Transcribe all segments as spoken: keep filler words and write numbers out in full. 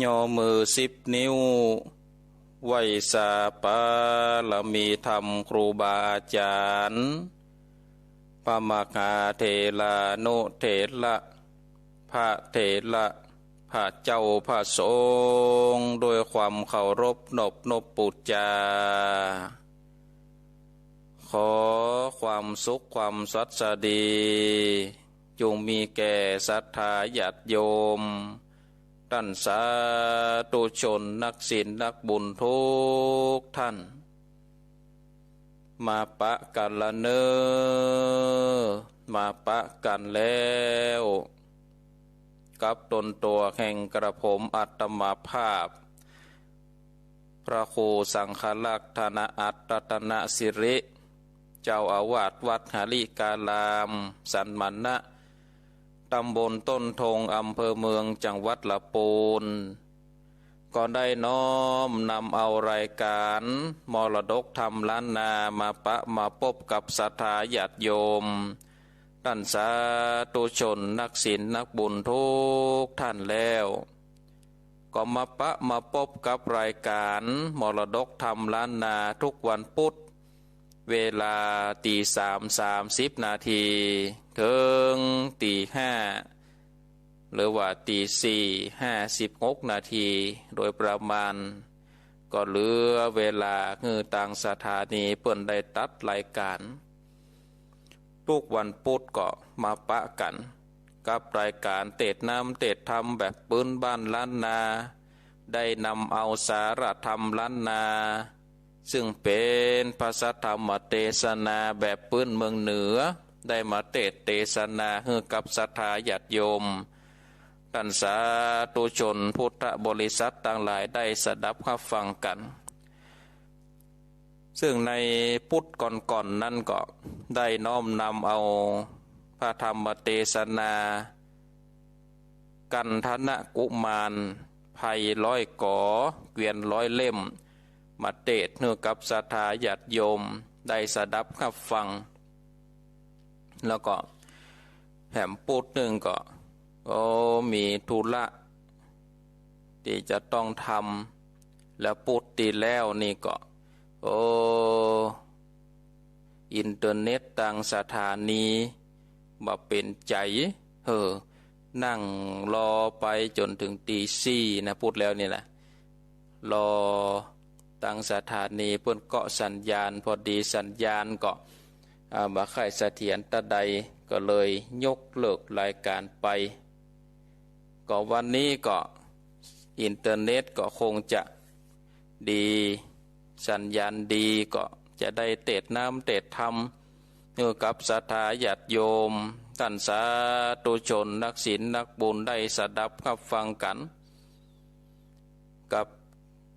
ยอมือสิบนิ้ว ไหว้สาบารมีธรรมครูบาอาจ๋ารย์ พระมหาเถรานุเถระ พระเถระ พระเจ้าพระสงฆ์ ด้วยความเคารพนบนบปู๋จา ขอความสุขความสวัสดี จุ่งมีแก่ศรัทธาญาติโยม ต้านสาธุชนนักศีลนักบุญทุกท่าน มาปะกั๋นละเน่อ มาปะกั๋นแล้ว กับต๋นตั๋วแห่งกระผมอาตมาภาพ พระครูสังฆรักษ์ธนอัตรรัตนสิริ เจ้าอาวาสวัดหริการาม สันมณะ ตำบลต้นธง อำเภอเมือง จังหวัดละปูน ก็ได้น้อมนำเอารายก๋านมรดกธรรมล้านนา มาปะมาปบกับศรัทธาญาติโยม ต้านสาธุชนนักศีลนักบุญทุกท่านแล้ว ก็มาปะมาปบกับรายก๋านมรดกธรรมล้านนาทุกวันพุธ เวลาตีสามสามสิบนาที เถิงตีห้า หรือว่าตีสี่ห้าสิบหกนาที โดยประมาณ ก็เหลือเวลาหื้อตางสถานีเปิ้นได้ตัดรายก๋าน ทุกวันพุธก็มาปะกั๋น กับรายก๋านเตสน์น้ำเตสน์ธรรมแบบปื้นบ้านล้านนา ได้นำเอาสาระธรรมล้านนา ซึ่งเป๋นพระสัทธรรมเตสนาแบบปื้นเมืองเหนือ ได้มาเตสน์เตสนาหื้อกับศรัทธาญาติโยม ต้านสาธุชนพุทธบริษัทตังหลายได้สดับฮับฟังกั๋น ซึ่งในพุธก่อนๆ นั้นก็ได้น้อมนำเอาพระธรรมเตสนา กันธนกุมาร ไพร้อยก๋อ เกวียนร้อยเล่ม มาเตสน์หื้อกับศรัทธาญาติโยมได้สดับฮับฟัง แล้วก็แหมพุธนึ่งก็ โอ้ มีธุระตี้จะต้องทำ แล้วพุธตี้แล้วนี่ก็ โอ้ อินเทอร์เน็ตตางสถานีบ่เป๋นใจ๋ เออ นั่งรอไปจ๋นเถิงตีสี่นะ พุธแล้วนี่นะ รอตางสถานีเปิ้นเกาะสัญญาณ พอดีสัญญาณก็ อ่า บ่ใค่เสถียรตาใด ก็เลยยกเลิกรายก๋านไป ก็วันนี้ก็อินเทอร์เน็ตก็คงจะดี สัญญาณดี ก็จะได้เตสน์น้ำเตสน์ธรรมหื้อกับศรัทธาญาติโยม ต้านสาธุชนนักศีลนักบุญได้สดับฮับฟังกั๋น กับ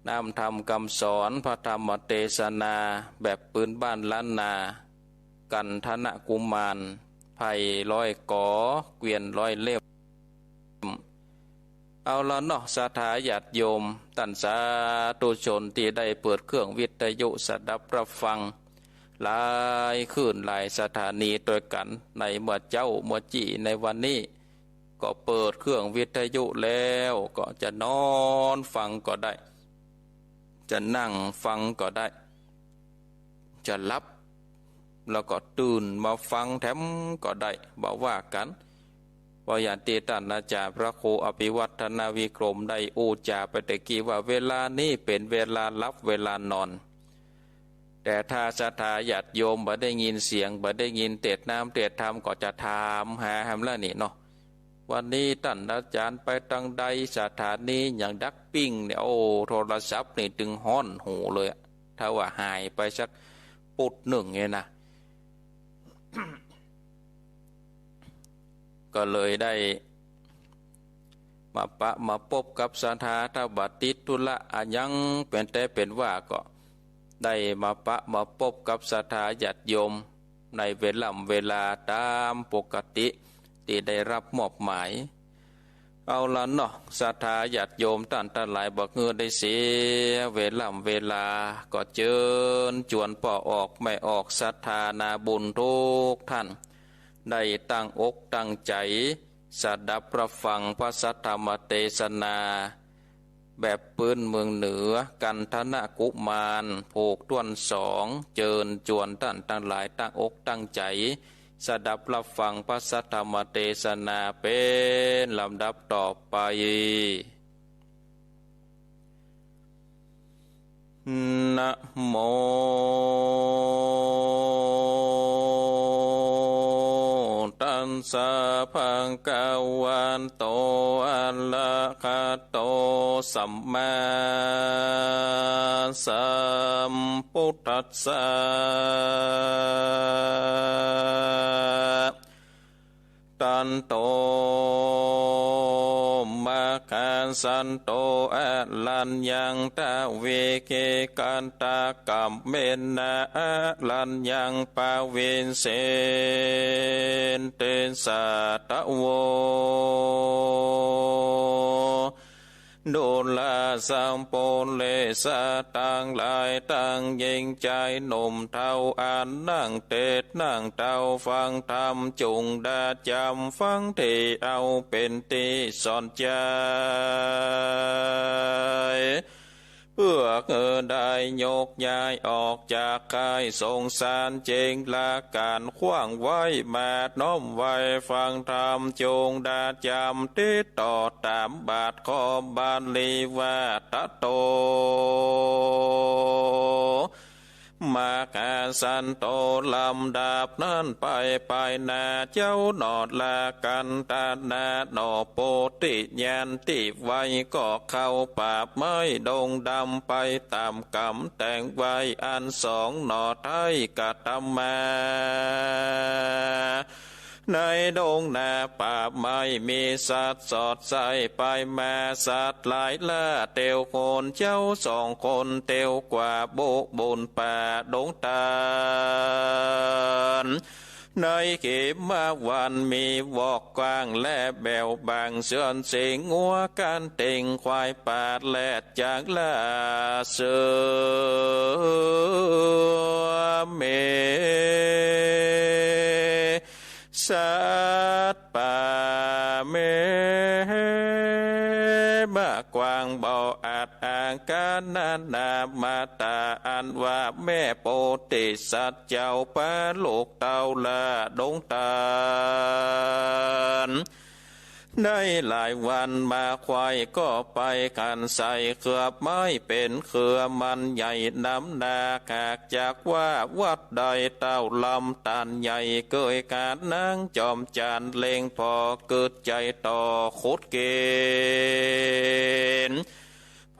น้ำธรรมกำสอนพระธรรมเตสนาแบบปื้นบ้านล้านนา กันธนกุมาร ไพร้อยก๋อ เกวียนร้อยเล่ม เอาละเนาะ ศรัทธาญาติโยม ต้านสาธุชนตี้ได้เปิดเครื่องวิทยุสดับฮับฟัง หลายคลื่นหลายสถานีตวยกั๋น ในเมื่อเจ๊าเมื่อจี้ในวันนี้ ก็เปิดเครื่องวิทยุแล้ว ก็จะนอนฟังก็ได้ จะนั่งฟังก็ได้ จะหลับ แล้วก็ตื่นมาฟังแถมก็ได้ บ่ว่ากั๋น เพราะอย่างตี้ต้านอาจ๋ารย์พระครูอภิวัฒนวิกรมได้อู้จ๋าไปตะกี้ว่า เวลานี้เป๋นเวลาหลับเวลานอน แต่ถ้าศรัทธาญาติโยมบ่ได้ยินเสียง บ่ได้ยินเตสน์น้ำเตสน์ธรรม ก็จะถามหาแหมละนี่เนาะ วันนี้ต้านอาจ๋ารย์ไปตางใด สถานีหยังดักปิ้งเนี่ย โอ้ โทรศัพท์นี่ตึงฮ้อนหูเลยอะ ถ้าว่าหายไปสักพุธนึ่งเนี่ยนะ ก็เลยได้มาปะมาปบกับศรัทธา ถ้าบ่ติดธุระอะหยังเป๋นแต๊เป๋นว่า ก็ได้มาปะมาปบกับศรัทธาญาติโยม ในเวล่ำเวลาต๋ามปกติตี้ได้ฮับมอบหมาย เอาละเนาะ ศรัทธาญาติโยมต้านตังหลาย บ่หื้อได้เสียเวล่ำเวลา ก็เจิญจวนป้อออกแม่ออกศรัทธานาบุญทุกท่าน ได้ตั้งอกตั้งใจ๋สดับฮับฟังพระสัทธรรมเตสนา แบบปื๊นเมืองเหนือ กันธนกุมาร ผูกถ้วนสอง เจิญจวนต้านตังหลายตั้งอกตั้งใจ๋ สดับฮับฟังพระสัทธรรมเตสนาเป๋นลำดับต่อไป นะโม ตัสสะ ภะคะวะโต อะระหะโต สัมมาสัมพุทธัสสะ ตันโต มะหาสันโต อะรัญญัง ทะเวเก ขัตถะกัมเมนะ อะรัญญัง ปะเวเสนติ สัตถะโว ดูราสะ ปุเรสะ ตังหลาย ตังญิงจายหนุ่มเฒ่า อันนั่งเตศน์นั่งเตาฟังธรรม จุ่งดาจ๋ำฟัง ตี้เอาเป๋นตี้สนใจ๋ เปื้อหื้อได้ยกย้ายออกจากก๋ายสงสาร เจ๋งละก๋านขว้างไว้ มาน้อมไหว้ฟังธรรม จุ่งดาจ๋ำ ติดต่อต๋ามบาท ขอบาลี วาตะโต มะหาสันโต ลำดับนั้นไป ไปหน้าเจ้าหนอ ละกันตะนาหนอ โปธิญาณตี้ไว้ ก็เข้าป่าไม้ดงดำไป ต๋ามกำแต่งไว้อันสองหนอ ไท้กระทำมา ในดงนาป่าไม้ มีสัตว์สอดใส่ไปมา สัตว์หลายล่า เตียวคนเจ้าสองคน เตียวกว่าบุบุญป่าดงตาล ในเขมวัน มีวอกกว้างและแบวบาง เสือนสิงห์งัวก๋านเต็ง ควายป่าแลด จางล่าเสือเม สัตว์ป่าเม มากว้างบ่อาจอ้าง ก๋านนานามาตา อันว่าแม่โพธิสัตว์เจ้า ปาลูกเต้าละดงตาล ในหลายวันมา ควายก็ไปขันใส่เขือบไม้ เป๋นเขือมันใหญ่หนำหนา หากจักว่าวัดใด เต้าลำตาลใหญ่ เกยก๋านนางจอมจันทร์ เล็งผ่อกึ๊ดใจ๋ต่อขุดเก๋น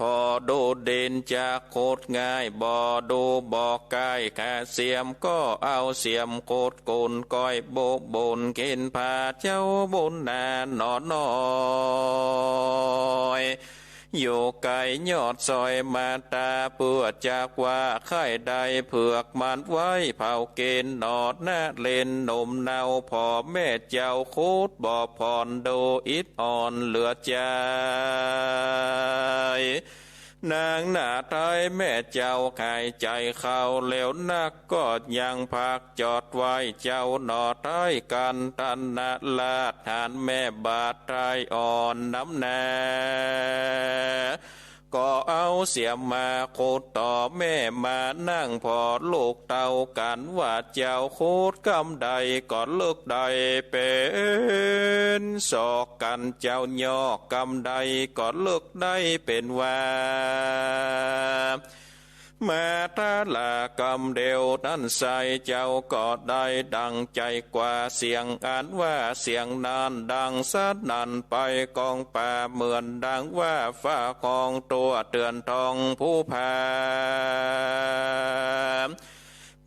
ผ่อดูดินจักขุดง่าย บ่ดูบ่ใก้ ขาเสียมก็เอาเสียมขุด กุนก้อยบุบุญเข็นพา เจ้าบุญนาหนอน้อย อยู่ไก๋ยอดซอยมาตา เปื้อจักว่าใค่ได้เผือกมันไว้เผากิ๋นหนอ นเรนทร์หนุ่มเนา ผ่อแม่เจ้าขุดบ่ผ่อน ดูอิดอ่อนเหลือใจ๋ นางนาไท้แม่เจ้าหายใจ๋เข้าเร็วนัก ก็ยังพักจอดไหว้เจ้าหนอ ไท้กันธนราช หันแม่บาดไท้อ่อนหนำหนา ก็เอาเสียมมาขุดต่อแม่มานั่ง ผ่อลูกเต้ากั๋นว่า เจ้าขุดกำใดก็ลึกได้เป๋นศอก กั๋นเจ้ายอกกำใดก็ลึกได้เป๋นวา มาทะลากำเดียวนั้นไส้ เจ้าก็ได้ดั่งใจ๋กว่า เสียงอันว่าเสียงนั้นดังสนั่นไปกองป่า เหมือนดังว่าฟ้าฮ้องทั่วเถื่อนทองภูผา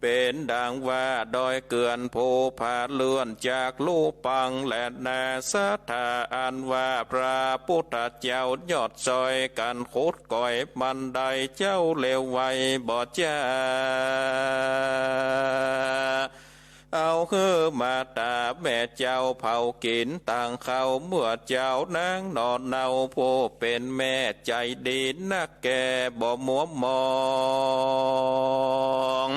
เป๋นดังว่าดอยเกื่อนภูผาเลื่อน จากลู่ปังแลนา สัตถาอันว่าพระพุทธเจ้ายอดซอย กั๋นขุดก้อยมันได้เจ้าเร็วไวบ่จ๊า เอาหื้อมาตาแม่เจ้าเผากิ๋นตางเข้า เมื่อเจ้านางหนอเนา ผู้เป๋นแม่ใจ๋ดีนัก แก่บ่มัวหมอง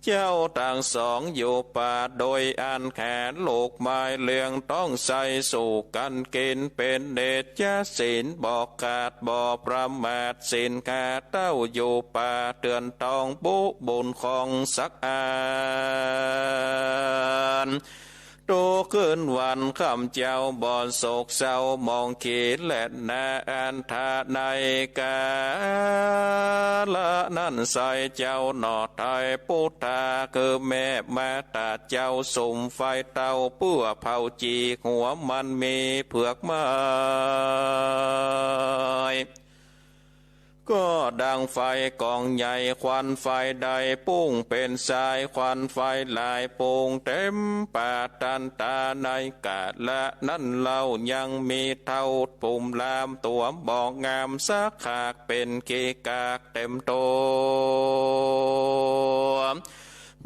เจ้าตังสองอยู่ป่า โดยอันแขนลูกไม้เลี้ยงต้องใส่สู่กั๋นกิ๋น เป๋นเนจจศีลบ่ขาดบ่ประมาท ศีลข้าเต้าอยู่ป่า เตื๋อนต้องบุบุญของสักอัน กู้คืนวันค่ำเจ้าบ่โศกเศร้าหมองขี้แล่นนา อันถ้าในกาละนั้นไส้เจ้าหน่อไท้ ปุทธาคือแม่มาตาเจ้า สุมไฟเตาเปื้อเผาจี่ หัวมันมีเผือกไม้ ก็ดังไฟก๋องใหญ่ ควันไฟได้ปุ้งเป๋นสาย ควันไฟหลายปุงเต๋มป่าตันตา ในกาละนั้นเล่ายังมีเฒ่าภูมิลาม ตั๋วบ่งามสักขาก เป๋นขี้กากเต๋มตั๋ว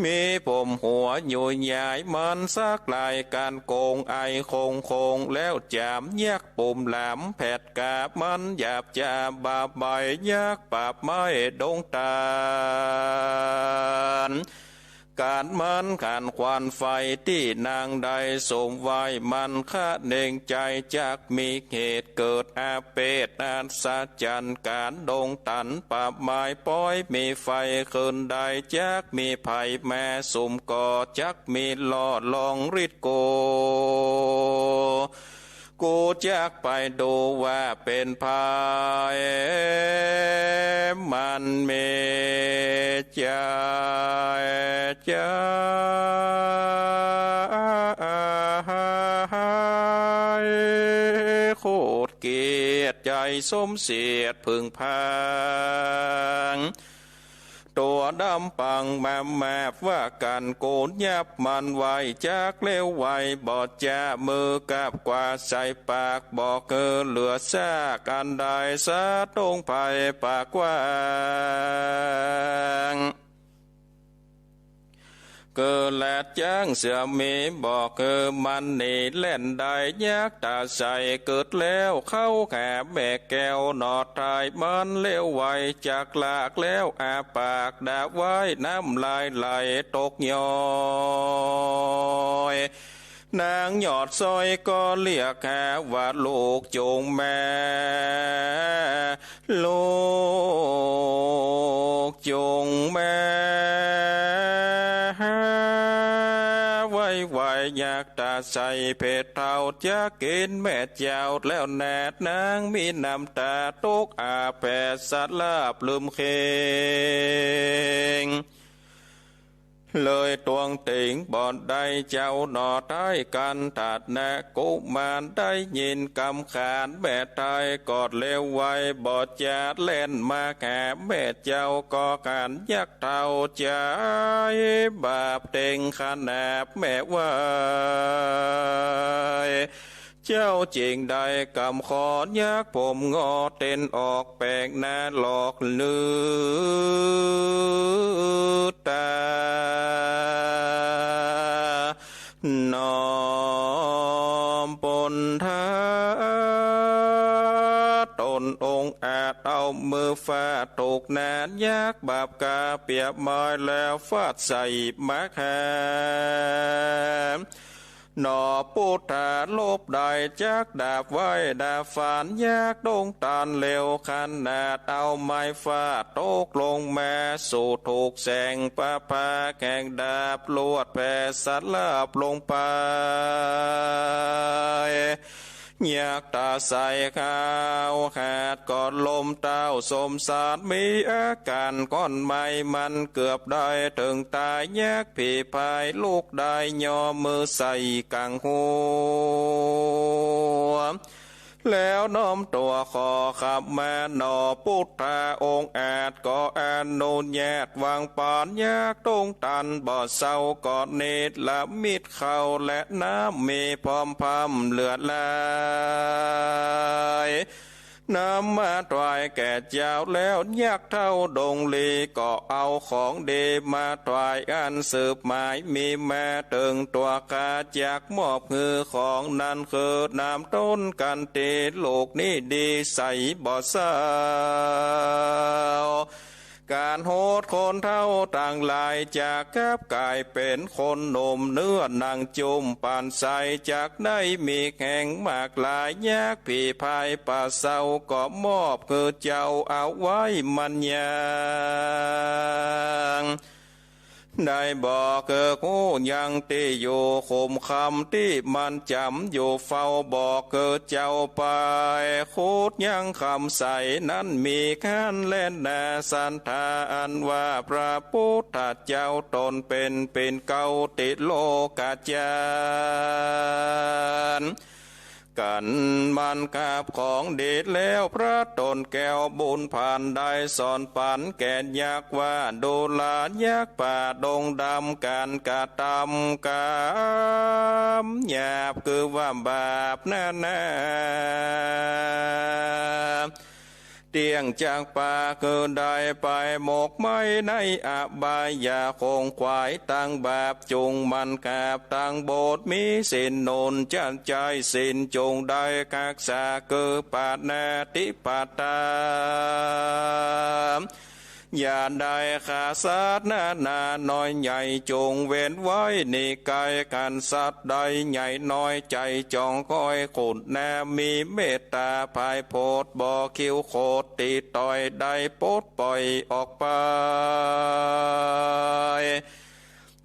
มีผมหัวอยู่ยายมันสักลาย ก๋านโก๋งไอโคงโคง แล้วจามยักษ์ปูมหลาม แผดกาบมันหยาบจาบาใบ ยักษ์ปาบไม้ดงตาล ก๋านมันขันควันไฟตี้นางได้ สุมไว้มันคะเน่งใจ๋ จักมีเหตุเกิดอาเพศอัศจรรย์ ก๋านดงตันปาบไม้ป้อย มีไฟขึ้นได้ จักมีภัยมาสุมก่อ จักมีล่อลองฤทธิ์กู กูจักไปดูว่าเป๋นภัย มันมีใจ๋ ใจ๋ โคตรเกลียดใจ๋ สมเสียดผึ่งพาง ตั๋วดำปังมาแมบว่ากั๋น กูยับมันไว้จักเร็วไว บ่จะมือกับกว่าใส่ปาก บ่คือเหลือซากอันใด สะตงภัยปากกว้าง คือแลดจ๊างเสือหมี บ่คือมันหนีแล่นได้ ยักษ์ต๋าใสเกิดแล้วเข้าหาแม่แก้วหน่อไท้ มันเร็วไวจักลากแล้วอาปากดาบไว้ น้ำลายไหลตกย้อย นางยอดซ้อยก็เรียกหาว่าลูกจุงแม่ ลูกจุงแม่ ไวๆ ยักษ์ต๋าใสเพศเฒ่าจะกิ๋นแม่เจ้าแล้วแน่ นางมีน้ำต๋าตกอาแผดสะลาบลืมเข่ง เลยตวงเต็งบ่ได้เจ้าหน่อไท้ กันตัดนะกุมารได้ยินกำขานแม่ไท้ ก็เร็วไวบ่จะแล่นมาหาแม่เจ้า ก็หันยักษ์เฒ่าใจ๋บาปเต็งขนาบแม่ว่า เจ้าจิ่งได้กำขอยักษ์ผมงอ เต้นออกแป๋งหน้าหลอกลือต๋า น้อมปนทา ต๋นองอาจเอามือฟาดถูกหน้ายักษ์บาปกาเปียบไม้แล้วฟาดใส่มักหา หน่อปุทธาลบได้จักดาบไว้ดาบฟันยักษ์ดงตันเร็วขนาด เอาไม้ฟาดตกลงมาสู่ถูกแสงประภาแห่งดาบลวดแผดสะลาบลงไป ยักษ์ต๋าใสขาวขาดก็ล้มเต้าสมสาร มีอาก๋านก้อนไม้มันเกือบได้เถิงต๋าย ยักษ์ผีพายลุกได้ย่อมือใส่กั๋งหัว แล้วน้อมตั๋วขอขมาหน่อปุทธาองอาจ ก็อนุญาตวางปานยักษ์ดงตันบ่เศร้า ก็เนรมิตข้าวและน้ำมีพร้อมพร่ำเหลือหลาย นำมาถวายแก่เจ้าแล้ว ยักษ์เฒ่าดงลีก็เอาของดีมาถวาย อันสืบหมายมีมาเถิงตั๋วข้า จักมอบหื้อของนั้นคือน้ำต้นกันตี ลูกนี้ดีใสบ่เศร้า ก๋านโหดคนเฒ่าตังหลาย จักกลับก๋ายเป๋นคนหนุ่ม เนื้อหนังจุ่มป่านใส จักได้มีแฮงมากหลาย ยักษ์ผีพายป่าเซา ก็มอบหื้อเจ้าเอาไว้มันยัง ได้บอกหื้อฮู้ยังตี้อยู่ขุมคำตี้มันจ๋ำอยู่เฝ้า บอกหื้อเจ้าไปขุดยังคำใสนั้นมีคั้นแลนา ศรัทธาอันว่าพระปุทธเจ้าต๋นเป๋น เป๋นเก๊าติโลกาจารย์ กั๋นมันขับของดีแล้ว พระต๋นแก้วบุญผานได้สอนปั๋นแก่ยักษ์ว่า ดูรายักษ์ป่าดงดำ ก๋านกระทำกรรมหยาบคือว่าบาปนานา เตี้ยงจากป่าคือได้ไปหมกไหม้ในอบาย อย่าขงขวายตังบาป จุ่งมันขับตังบุญ มีศีลหนุนจัดใจ๊ศีล จุ่งได้ฮักษาคือปาณาติปาตา อย่าได้ฆ่าสัตว์นานาน้อยใหญ่ จุ่งเว้นไว้นิไก คันสัตว์ใดใหญ่น้อยใจ๋ จ๋องค่อยขุนนา มีเมตต๋าผายโผด บ่คิ้วโขดตี๋ตอย ได้ปลดป่อยออกไป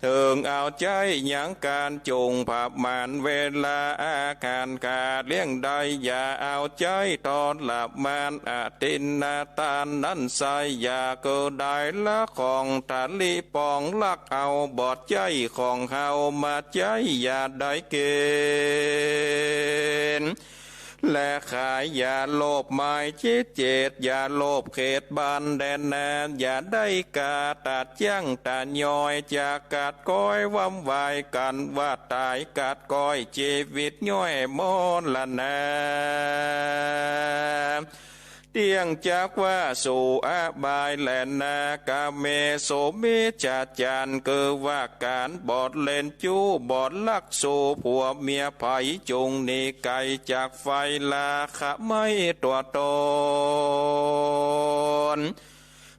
เถิงเอาใจ๊ยังก๋าน จุ่งประมาณเวลาอาหารก๋าเลี้ยงได้ อย่าเอาใจ๊ทรมาน อทินนาทานนั้นไส้ อย่าคือได้ลักของทะลิปอง ลักเอาบ่ใจ๊ของเฮา มาใจ๊อย่าได้เก๋ณฑ์ และขายอย่าโลภหมายจิตเจต อย่าโลภเขตบ้านแดนนา อย่าได้กาตัดยั้งตัดยอย จะกัดก๊อยวำวายกั๋นว่าต๋าย กัดก๊อยจีวิตย่อยมรณะ เตี้ยงจากว่าสู่อบายแลนา กาเมสุมิจฉาจาร คือว่าก๋านบอดเล่นจู้บอดลัก สู่ผัวเมียใผ จุ่งหนีไก๋จากไฟราคะไหม้ตั๋วต๋น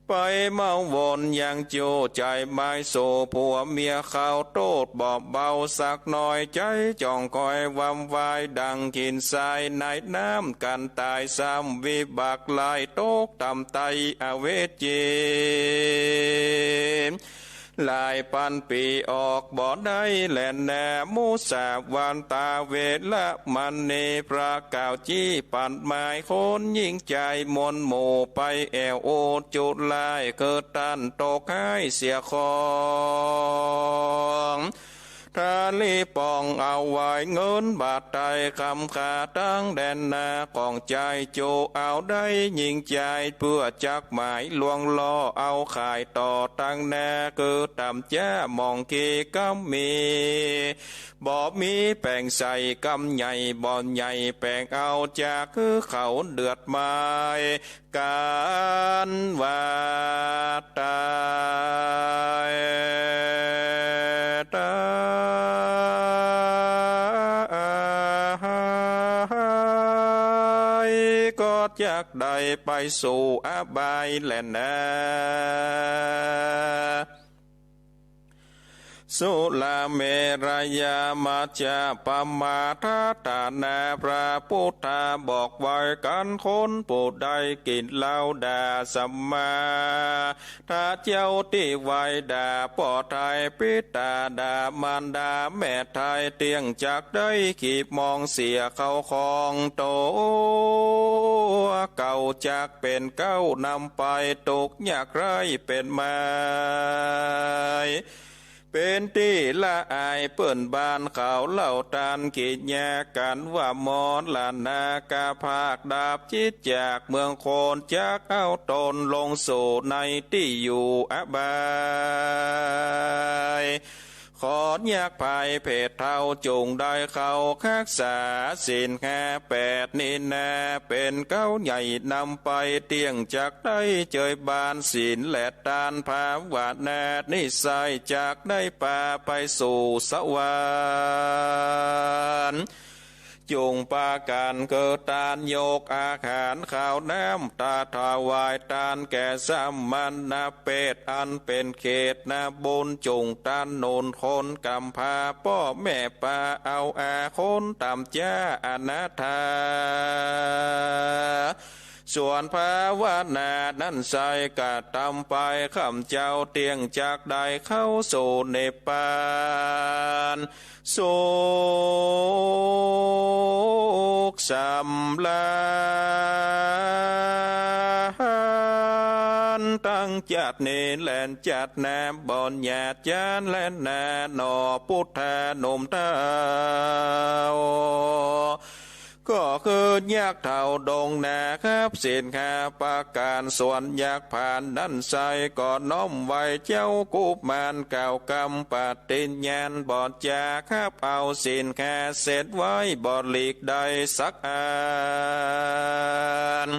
ไปเมาวนยังจู้ใจ๋ หมายสู่ผัวเมียเขา โต้ษบ่เบาสักน้อย ใจ๊จ๋องค่อยวำวาย ดังหินทรายในน้ำ กั๋นต๋ายซ้ำวิบัติหลาย ตกต่ำใต้อเวจี หลายปันปี๋ออกบ่ได้แลนา มุสาวาตาเวระมณี พระกล่าวจี้ปัดหมายคนหญิงจาย มวลหมู่ไปแอ่วอุจจุลาย คือต้านตกฮ้ายเสียของ ทะลิปองเอาไว้เงินบาทไตร คำขาตังแดนนา ของจายจูเอาได้หญิงจาย เปื้อจักหมายลวงล่อ เอาขายต่อตังนา คือต่ำจ๊าหมองขี้กำมี บ่มีแป๋งใส่กำใหญ่ บ่ใหญ่แป๋งเอา จากคือเขาเดือดหมาย ก๋านว่าต๋าย ต๋าย ก็จักได้ไปสู่อบายแลนา สุราเมรยามัจจปมาทัฏฐานา พระปุทธาบอกไว้ กั๋นคนผู้ใดกิ๋นเหล้าด่าสัมมาทะเจ้าตี้ไหว้ด่าป้อไท้ ปิต๋าด่ามารดาแม่ไท้ เตี้ยงจักได้ขีบมองเสียเข้าของตั๋ว เก่าจักเป๋นเก๊านำไป ตุ๊กข์ยากไร้เป๋นหมาย เป๋นตี้ละอายเปื้อนบ้านเขา เล่าต้านกิจยากั๋นว่ามรณา กาพากดาบจิตจากเมืองโคน จักเอาต๋นลงสู่ในตี้อยู่อบาย ขอยักษ์ภัยเผดเทา จุ่งได้เข้าฮักษาศีลห้าแปดนี้นา เป๋นเก๊าใหญ่นำไป เตี้ยงจักได้เจยบานศีลและ ตานภาวนานิสัย จักได้ปาไปสู่สวรรค์ จุ่งปากั๋นเกิดตานยกอาหารข้าวน้ำตาถวายตานแก่สมณเปต อันเป๋นเขตนาบุญ จุ่งตานหนุนคนก๋ำพร้าป้อแม่ปาเอาอาคนต่ำจ๊าอนาถา ส่วนภาวนานั้นใสกระตำไป ข้าพเจ้าเตี้ยงจักได้เข้าสู่นิพพาน สุขสำราญ ตังจ๊าดนี้แลจ๊าดหน้าบ่หยาดจ๊านแลนา หน่อปุทธาหนุ่มเต้า ก็คือยักษ์เฒ่าดงนา ฮับศีลห้าประก๋าน ส่วนยักษ์ผานนั้นใสก็น้อมไหว้เจ้ากุมาร กล่าวกำปฏิญญาณบ่จ๋า ฮับเอาศีลห้าเสร็จไว้บ่หลีกได้สักอัน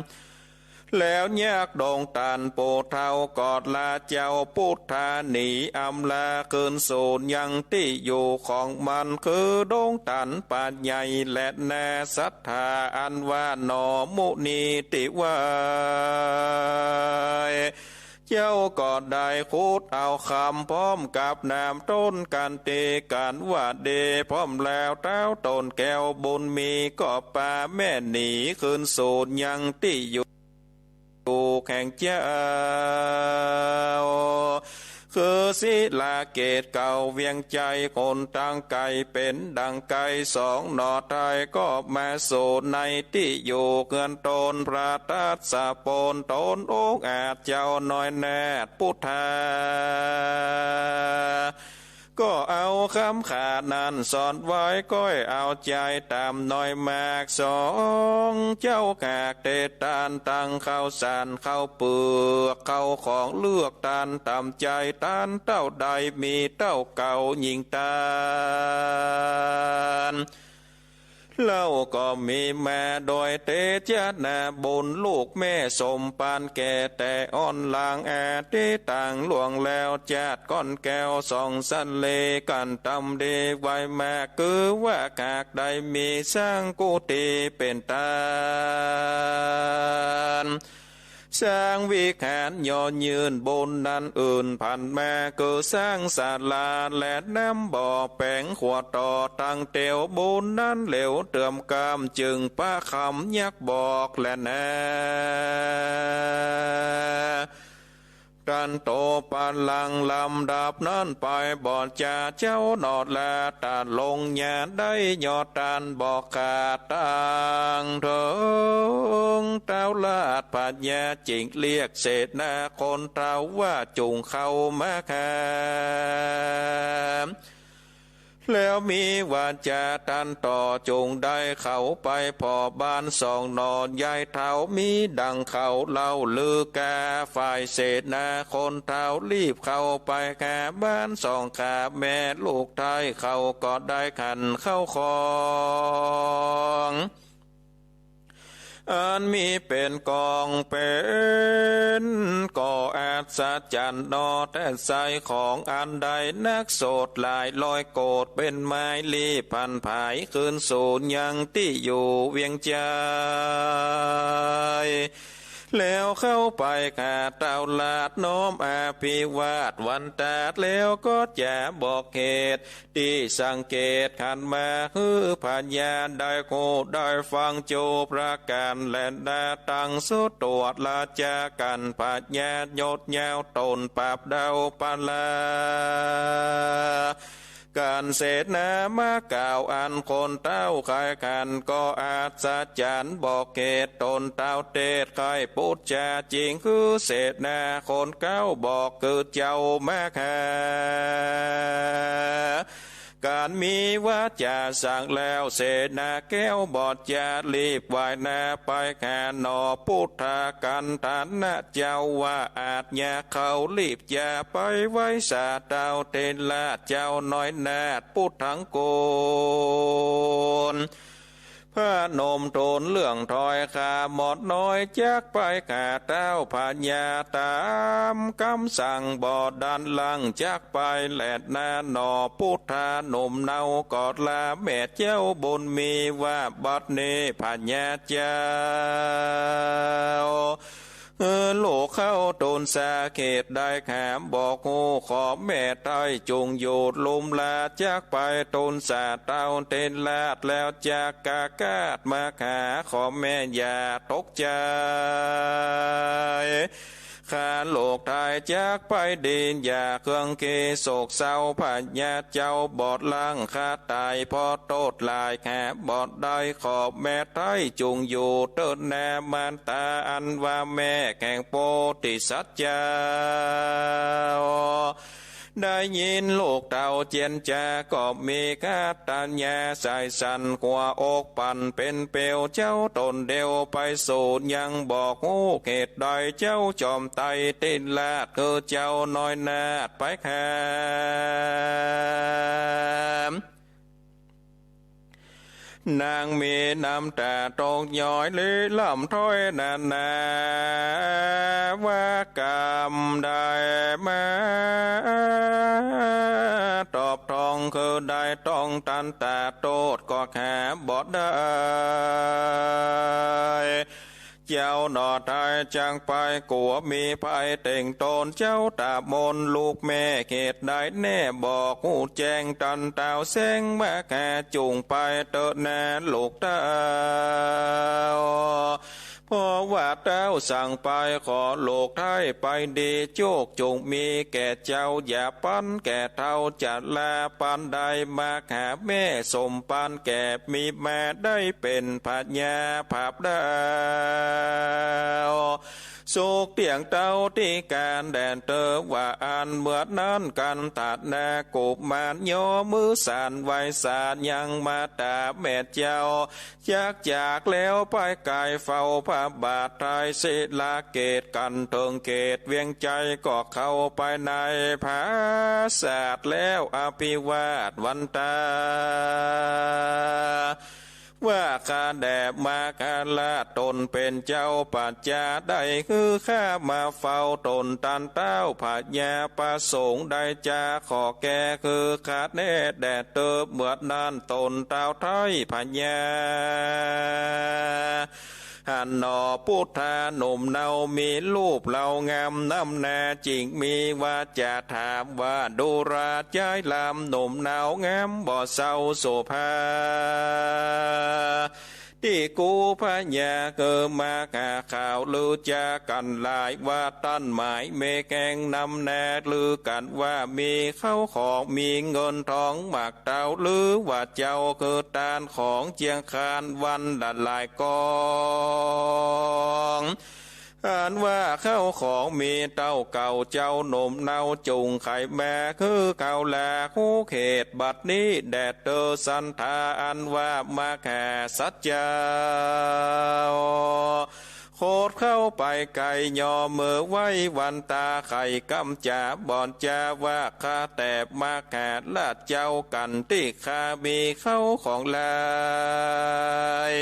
แล้วยักษ์ดงตันปู่เฒ่าก็ลาเจ้าปุทธาหนี อำลาคืนสู่ยังตี้อยู่ของมัน คือดงตันป่าใหญ่แลนา ศรัทธาอันว่าหน่อมุนีตี้ไหว้ เจ้าก็ได้ขุดเอาคำพร้อมกับน้ำต้นกันตีกันว่าดี พร้อมแล้วเต๊าต๋นแก้วบุญมีก็ปาแม่หนีคืนสู่ยังตี้อยู่แห่งเจ้า คือศรีสะเกษเก่าเวียงชัย คนตางไก๋เป๋นดังไก่สองหน่อไทย ก็มาสู่ในตี้อยู่เฮือนต๋น พระทัศปนต๋นองอาจเจ้าน้อยนาถปุทธา ก็เอากำขานั้นสอนไว้ ก้อยเอาใจ๋ต๋ามน้อยมากสอง เจ้าหากเตตานตังข้าวสารข้าวเปือก ข้าวของเลือกตานต๋ามใจ๋ตานเต้าใดมีเต้าเก่ายิ่งตาน เล่าก็มีมาโดยเตจ๊านาบุญ ลูกแม่สมปานแก่แต่อ่อนหลัง อดีตตางล่วงแล้วจ๊าดก้อนแก้วสองสันเล กันตำดีไว้มาก คือว่าหากได้มีสร้างกุฏิเป๋นตาน สร้างวิหารย่อยืนบุญนั้นอื่นผันมา คือสร้างศาลาแลน้ำบ่อแป๋งขัวต่อตังเตียวบุญนั้นเหลวเติมกำ จึงประคำยักษ์บอกแลนา ตันโตปะลังลำดับนั้นไปบ่จ๋า เจ้าหน่อลาตะลงญาณได้ยอดตานบ่ขาด ตางเถิงเต้าราชพญาจึงเรียกเสนาคนเต้าว่าจุ่งเข้ามาหา แล้วมีวาจ๋าตันต่อจุ่งได้เข้าไปผ่อบ้านสองหน่อ ยายเฒ่ามีดังเขาเล่าลือกา ฝ่ายเสนาคนเฒ่ารีบเข้าไปหาบ้านสองขาแม่ลูกไท้ เขาก็ได้หันข้าวของอันมีเป๋นกองเป๋นก่ออัศจรรย์หนอ แต่ใสของอันใดนักโสดหลายร้อยโกฏ เป๋นไม้รีบผันผายคืนสู่ยังตี้อยู่เวียงชัย แล้วเข้าไปหาเต้าราชน้อมอภิวาทวันตา แล้วก็จะบอกเหตุ ตี้สังเกตหันมาหื้อพญาได้ฮู้ได้ฟังจูประก๋าน แลนาตังสุดตรวจราชากั๋น พญายศยาวต๋นปราบเดาปลากั๋น เสนามากล่าวอันคนเต้าใค่หันก็อัศจรรย์ บอกเหตุต๋นเต้าเตศใค่ปุจจาจิ่ง หื้อเสนาคนเก้าบอกคือเจ้ามาหา กั๋นมีวาจ๋าสั่งแล้ว เสนาแก้วบ่จ๋ารีบไหว้หน้าไปหาหนอ ปุทธากันธนะเจ้าว่า อาชญาเข้ารีบจ๋าไปไหว้สาเต้าเถระเจ้าน้อยนาถปุทธังกูล พนมทูลเรื่องถอย ข้าหม่อมน้อยจักไป ข้าเต้าพญาต๋ามกำสั่งบ่ดันลั้ง จักไปแลนาหนอ ปุทธาหนุ่มเนาก็ลา แม่เจ้าบุญมีว่าบัดนี้พญาเจ้า เออ ลูกเข้าตูนสา เหตุใดข้าบ่ฮู้ ขอแม่ไท้จุ่งอยู่ลุ่มลา จักไปตูนสาเต้าเทราช แล้วจักกากาดมาหา ขอแม่อย่าตกใจ๋ ข้าลูกไท้จักไปดี อย่าเคืองเคืองโศกเศร้า พญาเจ้าบ่ลั้งข้าต๋าย เพราะโต้ษหลายข้าบ่ได้ ขอแม่ไท้จุ่งอยู่เต๊อะนา มารดาอันว่าแม่แห่งโพธิสัตว์เจ้า ได้ยินลูกเต้าเจียรจาก็มีกตัญญา ใสสันหัวอกปั่นเป๋นเปลว เจ้าต๋นเดียวไปสูน ยังบ่ฮู้เหตุใด เจ้าจอมไตรเทราช คือเจ้าน้อยนาถไปหา นางมีน้ำต๋าตกย้อย หลีล่ำถ้อยนานาว่ากำได้มาตอบทอง คือได้ต้องตันตา โต้ษก็หาบ่ได้ เจ้าหน่อไท้จักไป กั๋วมีภัยเต็งต๋น เจ้าต๋ามนลูกแม่ เหตุใดแน่บ่ฮู้แจ้ง ตันเต้าแสงมาหา จุ่งไปเต๊อะนาลูกเต้า เพราะว่าเต้าสั่งไป ขอลูกไท้ไปดี โจคจุ่งมีแก่เจ้า อย่าปันแก่เต้า จะลาปันได้มาหาแม่ สมปันแก่มีมาได้เป๋นพญาผาบดาว สุขเตี้ยงเต้าตี้ก๋านแด่เต๊อะ ว่าอั้นเมื่อนั้นกัน ตรัสนากุมารย่อมือสานไหว้สา ยังมารดาแม่เจ้า จักจากแล้วไปไก๋ เฝ้าพระบาทไท้ศิลาเกต กั๋นเถิงเขตเวียงชัย ก็เข้าไปในผาสาทแล้ว อภิวาทวันตา ว่าข้าแด่มคราช ต๋นเป๋นเจ้าปัจจา ได้หื้อข้ามาเฝ้าต๋น ตันเต้าพญาประสงค์ ได้จาขอแก้ หื้อข้าแน่แด่เต๊อะ เมื่อนั้นต๋นเต้าไท้พญา หันหนอปุทธาหนุ่มเนา มีรูปเลางามน้ำหน้า จึงมีวาจาถามว่า ดูราใจ๊ลำหนุ่มเนางามบ่เศร้าโสภา ตี้กูพญาเกิดมาหาข่าวลือจากั๋นหลาย ว่าต้านหมายเมฆแห่งน้ำหน้า ลือกั๋นว่ามีเข้าของมีเงินทองมาก เต้าลือว่าเจ้าคือต้านของเจียงคานวันละหลายกอง อันว่าเข้าของมีเต้าเก่า เจ้าหนุ่มเนาจุ่งไขมา คือเขาแลฮู้เหตุบัดนี้แด่เต๊อะ สันธาอันว่ามหาสัจจา โคตรเข้าไปไก๋ ย่อมือไหว้วันตา ไขกำจ๋าบ่อนจาว่า ข้าแต่มหาราชเจ้า กั๋นตี้ข้ามีเข้าของหลาย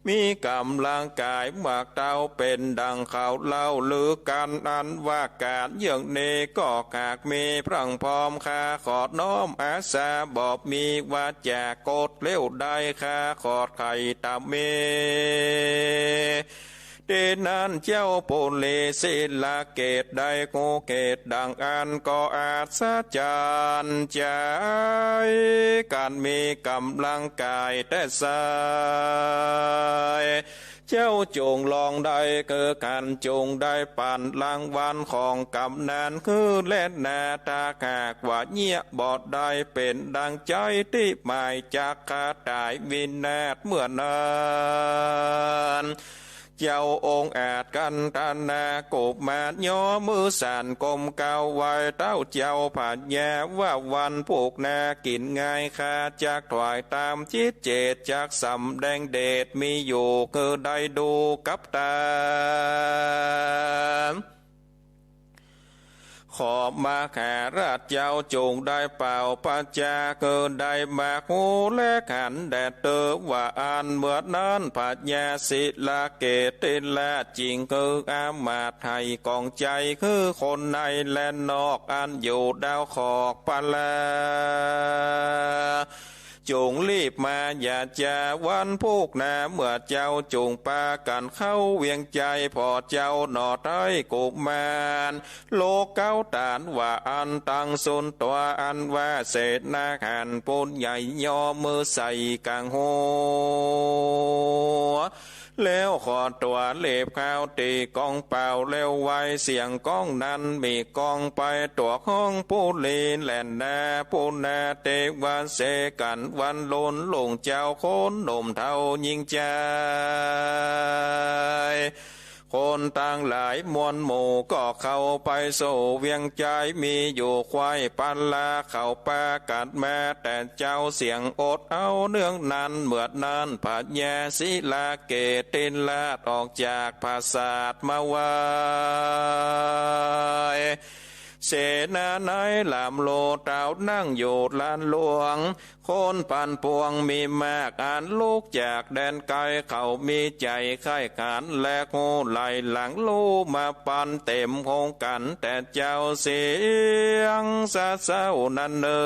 มีก๋ำลังก๋ายมาก เต้าเป๋นดั่งเขาเล่าลือกั๋น อันว่าก๋านเยื่องนี้ก็หากมีพรั่งพร้อม ข้าขอน้อมอาสา บ่มีวาจากดเร็วได้ ข้าขอไขตะเม ตี้นั้นเจ้าปุรีศรีสะเกษได้ฮู้เหตุดั่งอั้นก็อัศจรรย์ใจ๋ ก๋านมีก๋ำลังก๋ายแต๊ไส้ เจ้าจุ่งลองได้คือกั๋น จุ่งได้ปั๋นรางวัลของก๋ำนั้นหื้อแลนา ถ้าหากว่าเยียะบ่ได้เป๋นดั่งใจ๋ตี้หมาย จักฆ่าต๋ายวินาศเมื่อนั้น เจ้าองค์อาจกันทนากุมาร ย่อมือสานก้มเก้าไหว้เต้าเจ้าพญา ว่าวันพูกหน้ากิ๋นง่าย ข้าจักถวายต๋ามจิตเจต จักสำแดงเดชมีอยู่ คือได้ดูกับต๋า ขอ มหาราชเจ้าจุ่งได้เป่าประชา คือได้มาฮู้และหันแด่เต๊อะ ว่าอันเมื่อนั้นพญาศิลเกติราชจิ่งคืออามาตย์ไห้ก๋องใจ๋ คือคนในและนอก อันอยู่ดาวขอบประลา จุ่งรีบมาอย่าจ๋าวันพูกหน้า เมื่อเจ้าจุ่งปากั๋นเข้าเวียงใจ๋ ผ่อเจ้าหน่อไท้กุมาร ลูกเก๊าต๋านว่าอั้น ตังสุนตั๋วอันว่าเสนาหัน ปูนใหญ่ย่อมือใส่ก๋างหัว แล้วขอตั๋วรีบเข้าตี้ก๋องเป่า แล้วไวเสียงก๋องนั้นมีก้องไป ตั๋วห้องปุรีแล่นหน้าปูนา เตวะเสกั๋นวันลุนลุงเจ้า คนหนุ่มเฒ่าญิงใจ๋ คนตังหลายมวลหมู่ ก็เข้าไปสู่เวียงใจ๋ มีอยู่ไขว้ประลา เขาปากั๋นมา แต่เจ้าเสียงอดเอาเนืองนั้น เมื่อนั้นพญาศิลเกติราชออกจากผาสาทมาไหว้ เสนาในหลามโลเต้านั่งอยู่ลานหลวง คนปันปวงมีมาก อันลุกจากแดนไก๋ เขามีใจ๋ใค่ขัน และฮู้ไหลหลังลู่มาปันเต็มโฮงกั๋น แต่เจ้าเสียงสะเซ้านั้นเนื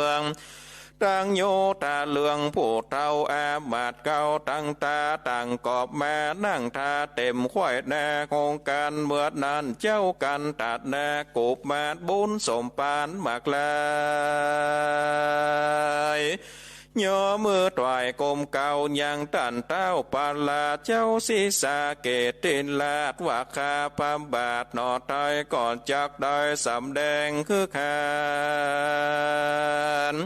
อง ตังโยธาเหลืองผู้เฒ่าอามาตย์เก๊า ตังต๋าตังกอบมานั่งท่าเต็มไขว้หน้าโฮงกั๋น เมื่อนั้นเจ้ากันตนากุมารบุญสมภารมากหลาย ย่อมือถวายก้มเก๊ายังต้านเต๊าประลา เจ้าศิลเกติราชว่า ข้าพระบาทหน่อไท้ก็จักได้สำแดงคือหัน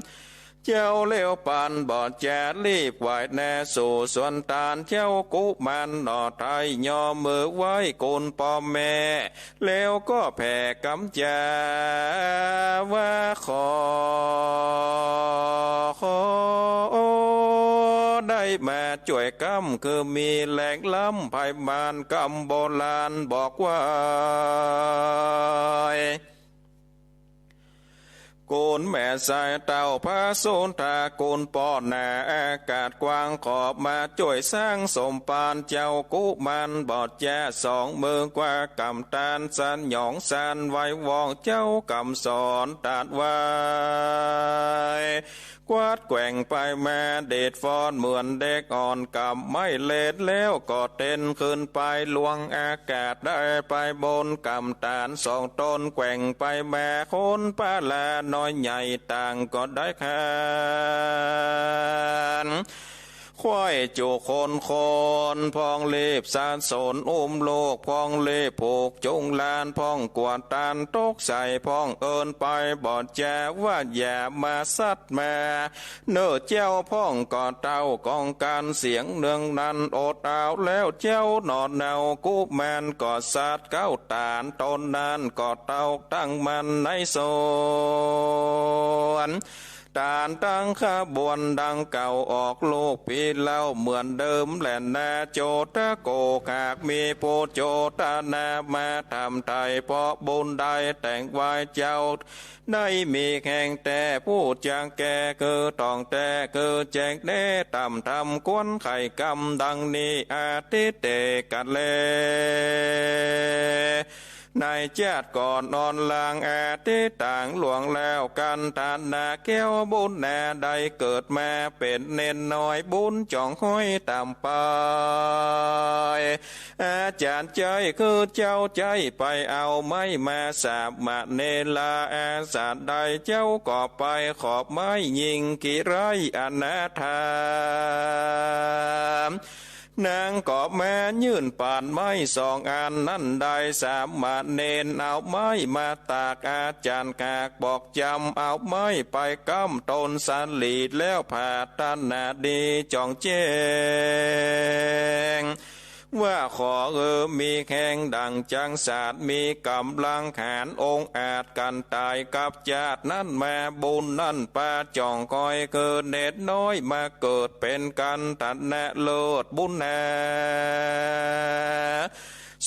เจ้าเลี้ยวปันบ่จะรีบไหว้แน่สู่สวนตาน เจ้ากุมารหน่อไท้ย่อมือไหว้คุณป้อแม่ แล้วก็แผ่กำจาว่า ขอได้มาจ้วยกำ คือมีแหล่งล้ำไพมาน กำโบราณบอกไว้ คุณแม่สายเต้าพระสุนทา คุณป้อหน้าอากาศกว้าง ขอมาจ้วยสร้างสมภาร เจ้ากุมารบ่จะสองมือกว้ากำตาน สยองสานไหววอง เจ้ากำสอนตรัสไว้ กวาดแกว่งไปมาเดดฟ้อนเหมือนเด็กอ่อน กำไม้เล่นแล้วก็เต้นขึ้นไปล่วงอากาศ ได้ไปบนกำตานสองตน แกว่งไปมาคนประลาน้อยใหญ่ต่างก็ได้ขาน ไขว้จุคนคน พ่องรีบสานสนอุ้มลูก พ่องรีบผูกจุงหลาน พ่องกวาดตานตกใส่ พ่องเอิ้นไปบ่จะว่าอย่ามาสัตว์มา เน่อเจ้าพ่องก็เต้ากองกัน เสียงเนืองนั้นอดเอาแล้ว เจ้าหน่อเนากุมารก็สัตว์เก๊าตาน ตนนั้นก็เต้าตั้งมั่นในสวน ตานตั้งขบวนดังเก่า ออกลูกปีเล่าเหมือนเดิมแลนา โจทโก หากมีผู้โจทนามาถามไถ่ เพราะบุญได้แต่งไว้เจ้า ได้มีแห่งแต่ผู้จักแก่ คือต้องแต่คือแจ้งแน่ ต๋ามธรรมควรใค่กำดังนี้ อธิเตกะเล ในจาติก่อนอ่อนหลัง อธิตางล่วงแล้ว กันธนาแก้วบุญนา ได้เกิดมาเป๋นเณรน้อย บุญจ๋องห้อยต๋ามไป อาจ๋ารย์ใจ๊คือเจ้าใจ๊ไปเอาไม้มา สามเณราอาสาได้ เจ้าก็ไปขอบไม้ยิงขี้ไร้อนาถา นางก็มายื่นป๋านไม้สองอันนั้นได้ สามเณรเอาไม้มาตาก อาจ๋ารย์หากบอกจ๋ำ เอาไม้ไปก้ำตนสาลี แล้วผาถนาดีจ๋องแจ้ง ว่าขอเออมีแฮงดั่งจังสาด มีก๋ำลังหาญองอาจ กันต๋ายกับจาตินั้นมา บุญนั้นปาจ๋องคอย คือเณรน้อยมาเกิดเป๋นกันธนะเลิศบุญนา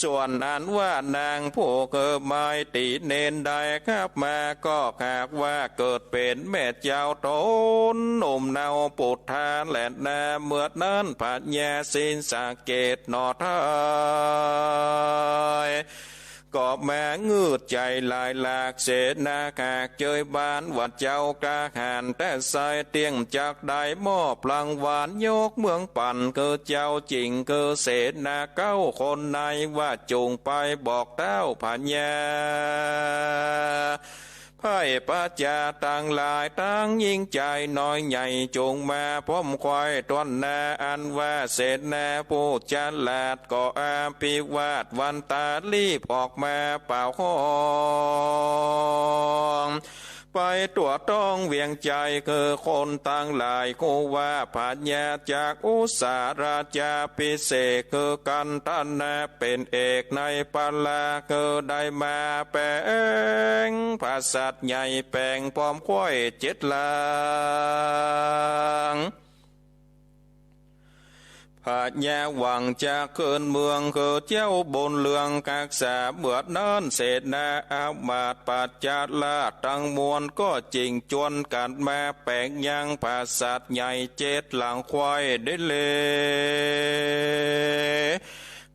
ส่วนอันว่านางผู้เกอไม้ตี้เณรได้ฮับมาก็หากว่าเกิดเป๋นแม่เจ้าต๋นหนุ่มเนาปุทธาแลนา เมื่อนั้นพญาศรีสะเกษหน่อไท้ ก็มางืดใจ๋หลายหลากเสนา หากเจยบ้านว่าเจ้ากล้าหาญแต๊ไส้ เตี้ยงจักได้มอบรางวัลยกเมืองปั๋น คือเจ้าจิ่งคือเสนาเก๊าคนใน ว่าจุ่งไปบอกเต๊าพญา ไพร่ประจาตังหลาย ตังญิงจายน้อยใหญ่ จุ่งมาพร้อมควายต้อนหน้า อันว่าเสนาผู้ฉลาด ก็อภิวาทวันตา รีบออกมาเป่าฮ้อง ไปตั๋วต้องเวียงใจ๋ คือคนตังหลายฮู้ว่าพญาจักอุสาราชาภิเษก คือกันธนะเป๋นเอกในพระราช คือได้มาแป๋งผาสัตย์ใหญ่ แป๋งพร้อมควายเจ็ดหลัง พญาหวังจะคืนเมือง คือเจ้าบุญเรืองฮักษา เมื่อนั้นเสนาอำมาตย์ปัจจาราชตังมวล ก็จิ่งจวนกั๋นมาแป๋งยังผาสัตย์ใหญ่เจ็ดหลังควายได้แล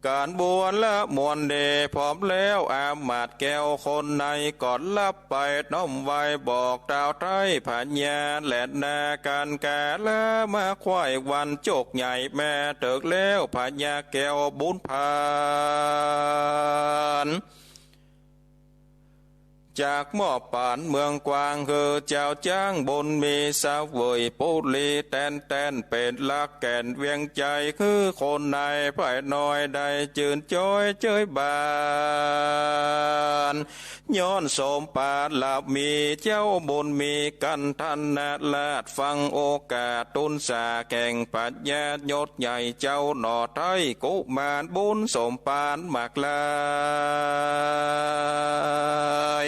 ก๋านบัวละมวลเด พร้อมแล้วอำมาตย์แก้วคนใน ก็ฮับไปน้อมไหว้บอกเต๊าไท้พญาแลนา ก๋านก๋าละมาควายวันจกใหญ่ แม้เถิงแล้วพญาแก้วบุญผาน จักมอบปั๋นเมืองกว้าง คือเจ้าจ๊างบุญมีเสวยปุรี แต๋นแต๋นเป๋นหลักแก่นเวียงใจ๋ คือคนในไพร่น้อยได้จื้นจ๊อยเจยบาน ย้อนสมปารมีเจ้าบุญมี กันธนราชฟังโอกาส ตุ๊นสาแข่งพญายศใหญ่ เจ้าหน่อไท้กุมารบุญสมปานมากหลาย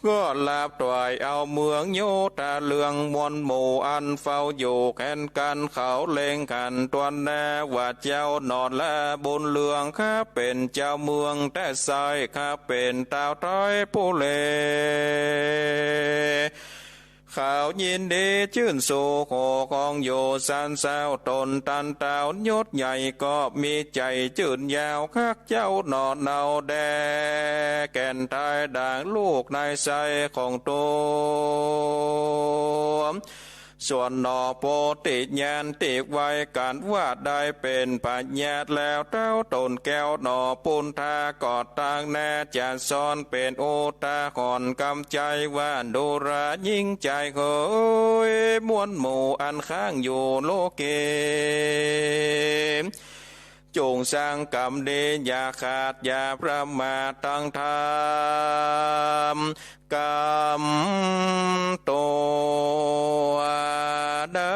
ก็ฮับถวายเอาเมืองโยธาเรือง มวลหมู่อันเฝ้าอยู่แคว้นกั๋น เขาเล็งหันต้วนหน้า ว่าเจ้าหน่อละบุญเรือง ข้าเป๋นเจ้าเมืองแต๊ไส้ ข้าเป๋นเต้าไท้ผู้แล เขายินดีจื้นสู่ โห่ฮ้องอยู่สรรเสริญต๋น ตันเต้ายศใหญ่ก็มีใจ๋จื้นยาว ฮักเจ้าหน่อเนาแด่ แก่นไท้ดั่งลูกในไส้ของตั๋ว ส่วนหน่อโพธิญาณตี้ไหว้กั๋นว่าได้เป๋นพญาแล้ว เต้าต๋นแก้วหน่อปุณธา ก็ตั้งหน้าจะสอนเป๋นอุทาหรณ์กำใจ๋ว่า ดูราญิงจายเหย มวลหมู่อันค้างอยู่โลเก จุ่งสร้างกรรมดี อย่าขาดอย่าประมาท ตังทำกรรมตั๋วดำ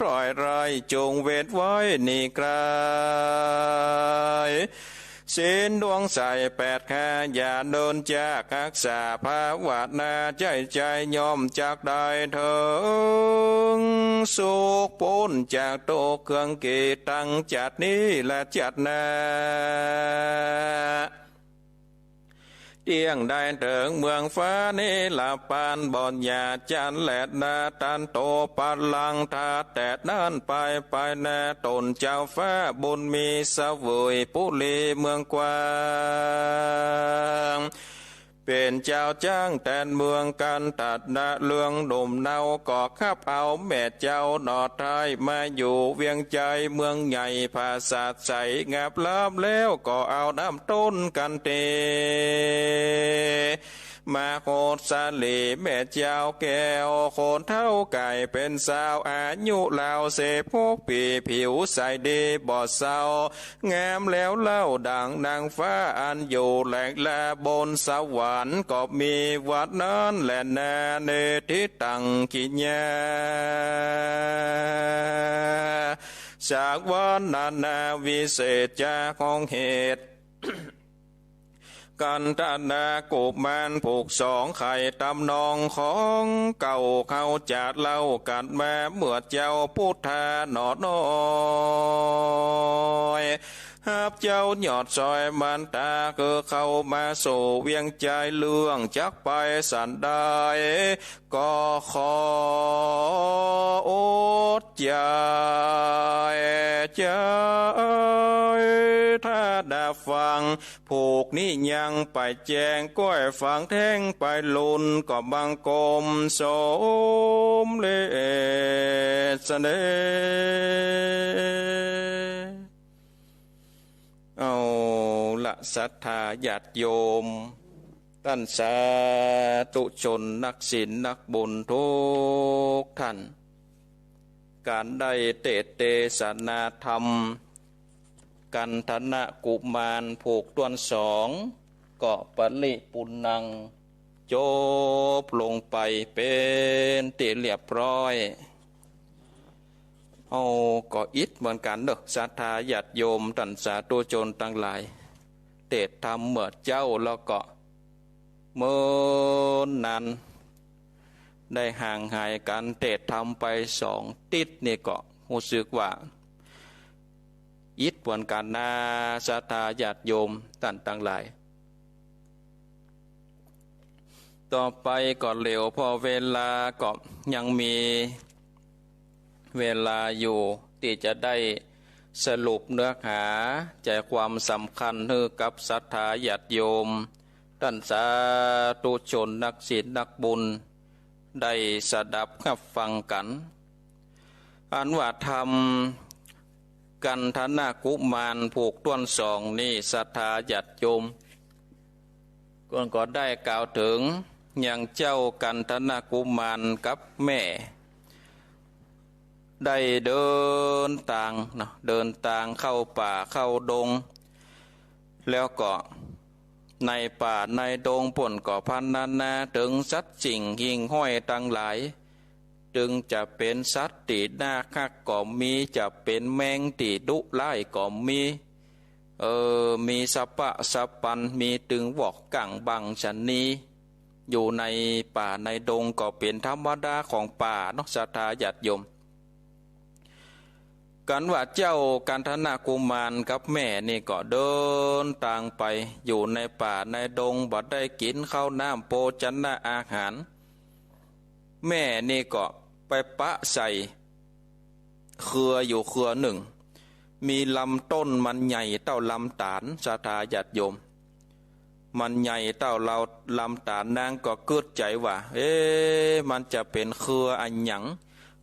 ถ้อยร้ายจุ่งเว้นไว้นิกราย ศีลดวงใสแปดข้า อย่าเนินจาก ฮักษาภาวนา ใจ๋ใจ๋ย่อมจักได้เถิงสุข ป๊นจากตุ๊กข์เครื่องเกณฑ์ ตังจัดนี้และจัดหน้า เตี้ยงได้เถิงเมืองฟ้านิรพาน บ่อย่าจันแลนา ตันโตพลังธาตุ แต่นั้นไป ไปหน้าต๋นเจ้าฟ้าบุญมี เสวยปุรีเมืองกว้าง เป๋นเจ้าจ๊างแตนเมือง กันธนะเรืองหนุ่มเนา ก็ฮับเอาแม่เจ้าหน่อไท้มาอยู่เวียงใจ๋เมืองใหญ่ ผาสาทใสงามล้ำแล้ว ก็เอาน้ำต้นกันเต มโหสลีแม่เจ้าแก้ว คนเฒ่าก๋ายเป๋นสาว อายุราวสิบหกปี๋ ผิวใสดีบ่เศร้า งามแล้วเล่าดั่งนางฟ้า อันอยู่แหล่งละบนสวรรค์ ก็มีวันนั้นแลนา เนติตังกิญญา สาวรรณนาวิเศษจาของเหตุ กันธนกุมารผูกสอง ใค่ตำนองของเก่า เขาจะเล่ากั๋นมาเมื่อเจ้าพุทธาหนอน้อย ฮับเจ้ายอดซอยมันตา คือเข้ามาสู่เวียงใจ๋ เรื่องจักไปสันใด ก็ขออดใจ๋ ใจ๋ ถ้าได้ฟัง ผูกนี้ยังไปแจ้ง ก้อยฟังแท่งไปลุน ก็บังคมสมเร็จเสด็จ เอาละ ศรัทธาญาติโยม ต้านสาธุชนนักศีลนักบุญทุกท่าน ก๋านได้เตสน์เตสนาธรรม กันธนกุมารผูกต้วนสอง ก็ปริปุณณัง จบลงไปเป๋นตี้เรียบร้อย เฮาก็อิดเหมือนกั๋นเนาะ ศรัทธาญาติโยม ต้านสาธุชนตังหลาย เตสน์ธรรมเมื่อเจ๊าแล้วก็ เมินนาน ได้ห่างหายก๋านเตสน์ธรรมไปสองติ๊ดนี่ก็ฮู้สึกว่า อิดเหมือนกั๋นนา ศรัทธาญาติโยมต้านตังหลาย ต่อไปก็เหลียว เพราะเวลาก็ยังมี เวลาอยู่ตี้จะได้สรุปเนื้อหาใจ๋ความสำคัญหื้อกับศรัทธาญาติโยม ต้านสาธุชนนักศีลนักบุญ ได้สดับฮับฟังกั๋น อันว่าธรรมกันธนกุมารผูกต้วนสองนี้ ศรัทธาญาติโยม เปิ้นก็ได้กล่าวเถิงยังเจ้ากันธนกุมารกับแม่ ได้เดินตางเนาะ เดินตางเข้าป่าเข้าดง แล้วก็ในป่าในดงเปิ้นก็พรรณนาเถิงสัตว์สิ่งหิ่งห้อยตังหลาย ตึงจะเป๋นสัตว์ตี้น่าฮักก็มี จะเป๋นแมงตี้ดุร้ายก็มี เออ มีสะป๊ะสะปัน มีตึงวอกก้างบางชะนี อยู่ในป่าในดงก็เป๋นธรรมดาของป่าเนาะ ศรัทธาญาติโยม กันว่าเจ้ากันธนกุมารกับแม่นี่ก็เดินตางไป อยู่ในป่าในดง บ่ได้กิ๋นข้าวน้ำโภชนะอาหาร แม่นี่ก็ไปปะใส่เครืออยู่เครือนึ่ง มีลำต้นมันใหญ่เต้าลำต๋าล ศรัทธาญาติโยม มันใหญ่เต้าลำต๋าล นางก็กึ๊ดใจ๋ว่า เอ๊ะ มันจะเป๋นเครืออะหยัง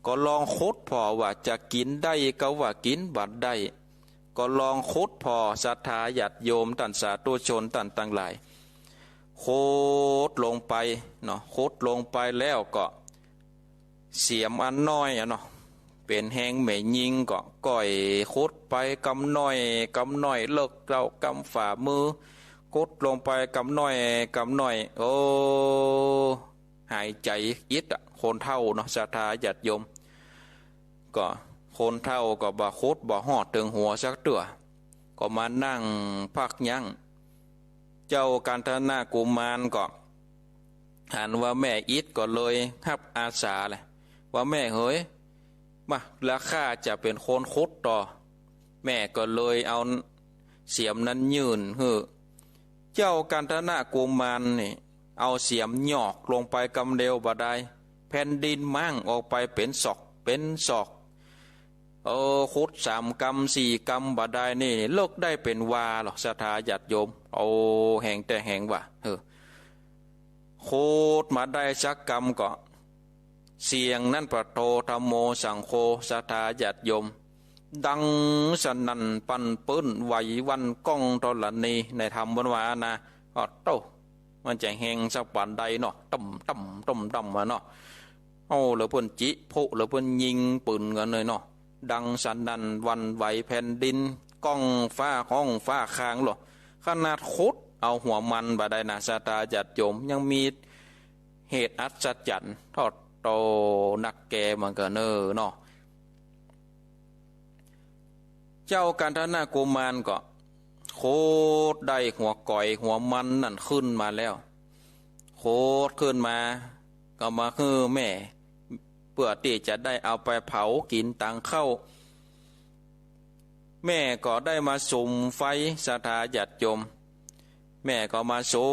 ก็ลองขุดผ่อว่า จะกิ๋นได้ก็ว่ากิ๋นบ่ได้ ก็ลองขุดผ่อ ศรัทธาญาติโยมต้านสาธุชนต้านตังหลาย ขุดลงไปเนาะ ขุดลงไปแล้วก็ เสียมอันน้อยอะเนาะ เป๋นแฮงแม่ญิงก็ก้อยขุดไปกำน้อยกำน้อย เลิกเต้ากำฝ่ามือ ขุดลงไปกำน้อยกำน้อย โอ้ หายใจ๋อิดอะ คนเฒ่าเนาะ ศรัทธาญาติโยม ก็คนเฒ่าก็บ่ขุดบ่ฮอดเถิงหัวสักเตื้อ ก็มานั่งพักยั้ง เจ้ากันธนกุมารก็หันว่าแม่อิดก็เลยฮับอาสาแหละ ว่าแม่เหย มา ละข้าจะเป๋นคนขุดต่อ แม่ก็เลยเอาเสียมนั้นยื่นหื้อ เจ้ากันธนกุมารนี่ เอาเสียมหยอกลงไปกำเดียวบ่ดาย แผ่นดินม้างออกไปเป๋นศอกเป๋นศอก เออ ขุดสามกำสี่กำบ่ดายนี่ เลิกได้เป๋นวาลอ ศรัทธาญาติโยม เอาแฮงแต๊แฮงว่า เออ ขุดมาได้สักกำก็ เสียงนั้นพุทโธธัมโมสังโฆ ศรัทธาญาติโยม ดังสนั่นปั่นปื้นไหวหวั่นก้องธรณี ในธรรมเปิ้นว่านะ อ้อโต้ มันจะแฮงสักปานใดเนาะ ต่ำต่ำต่ำต่ำอะเนาะ เอา แล้วเปิ้นจิพุ แล้วเปิ้นยิงปืนกั๋นเลยเนาะ ดังสนั่นหวั่นไหวแผ่นดิน ก้องฟ้าฮ้องฟ้าคางลอ ขนาดขุดเอาหัวมันบ่ได้นะ ศรัทธาญาติโยม ยังมีเหตุอัศจรรย์ โต้โต้ นักแก่เหมือนกั๋นเน่อเนาะ เจ้ากันธนกุมารก็ ขุดได้หัวก๋อยหัวมันนั้นขึ้นมาแล้ว ขุดขึ้นมา ก็มาหื้อแม่ เปื้อตี้จะได้เอาไปเผากิ๋นตางเข้า แม่ก็ได้มาสุมไฟ ศรัทธาญาติโยม แม่ก็มาสุ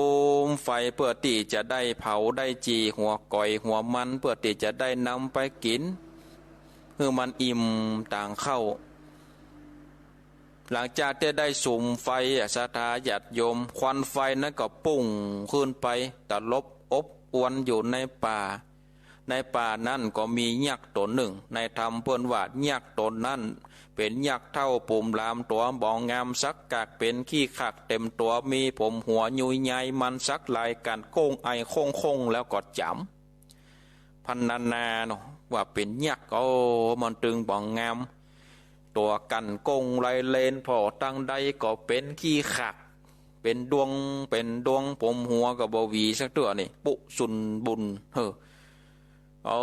มไฟเปื้อตี้จะได้เผาได้จี่หัวก๋อยหัวมัน เปื้อตี้จะได้นำไปกิ๋น หื้อมันอิ่มตางเข้า หลังจากตี้ได้สุมไฟอะ ศรัทธาญาติโยม ควันไฟนั้นก็ปุ้งขึ้นไปตลบอบอวลอยู่ในป่า ในป่านั้นก็มียักษ์ต๋นนึ่ง ในธรรมเปิ้นว่ายักษ์ต๋นนั้นเป๋นยักษ์เฒ่าปู๋มหลาม ตั๋วบ่งามสักกาก เป๋นขี้ขากเต๋มตั๋ว มีผมหัวยุยยาย มันสักลาย กั๋นก้งไอค้งๆ แล้วก็จ๋ำ พรรณนาเนาะ ว่าเป๋นยักษ์ โอ้ มันตึงบ่งาม ตั๋วกั๋นก้งลายเลน ผ่อตังใดก็เป๋นขี้ขาก เป๋นดวง เป๋นดวง ผมหัวก็บ่หวีสักเตื้อนี่ ปุสุนบุน เฮ้อ เอา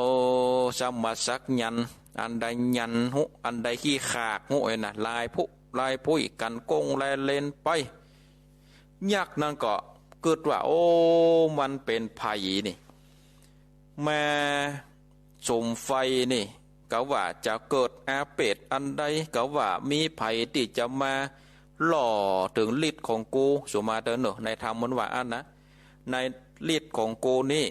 ซ้ำมาสักยันต์ อันใดยันต์ฮู้ อันใดขี้ขากฮู้เอ้ยนะ ลายผุ ลายผุย กั๋นก้งลายเลนไป ยักษ์นั้นก็กึ๊ดว่า โอ้ มันเป๋นใผนี่ มาสุมไฟนี่ กาว่าจะเกิดอาเปศอันใด กาว่ามีใผตี้จะมาหล่อเถิงฤทธิ์ของกู สุมาเตอร์เนอะ ในธรรมมันว่าอั้นนะ ในฤทธิ์ของกูนี่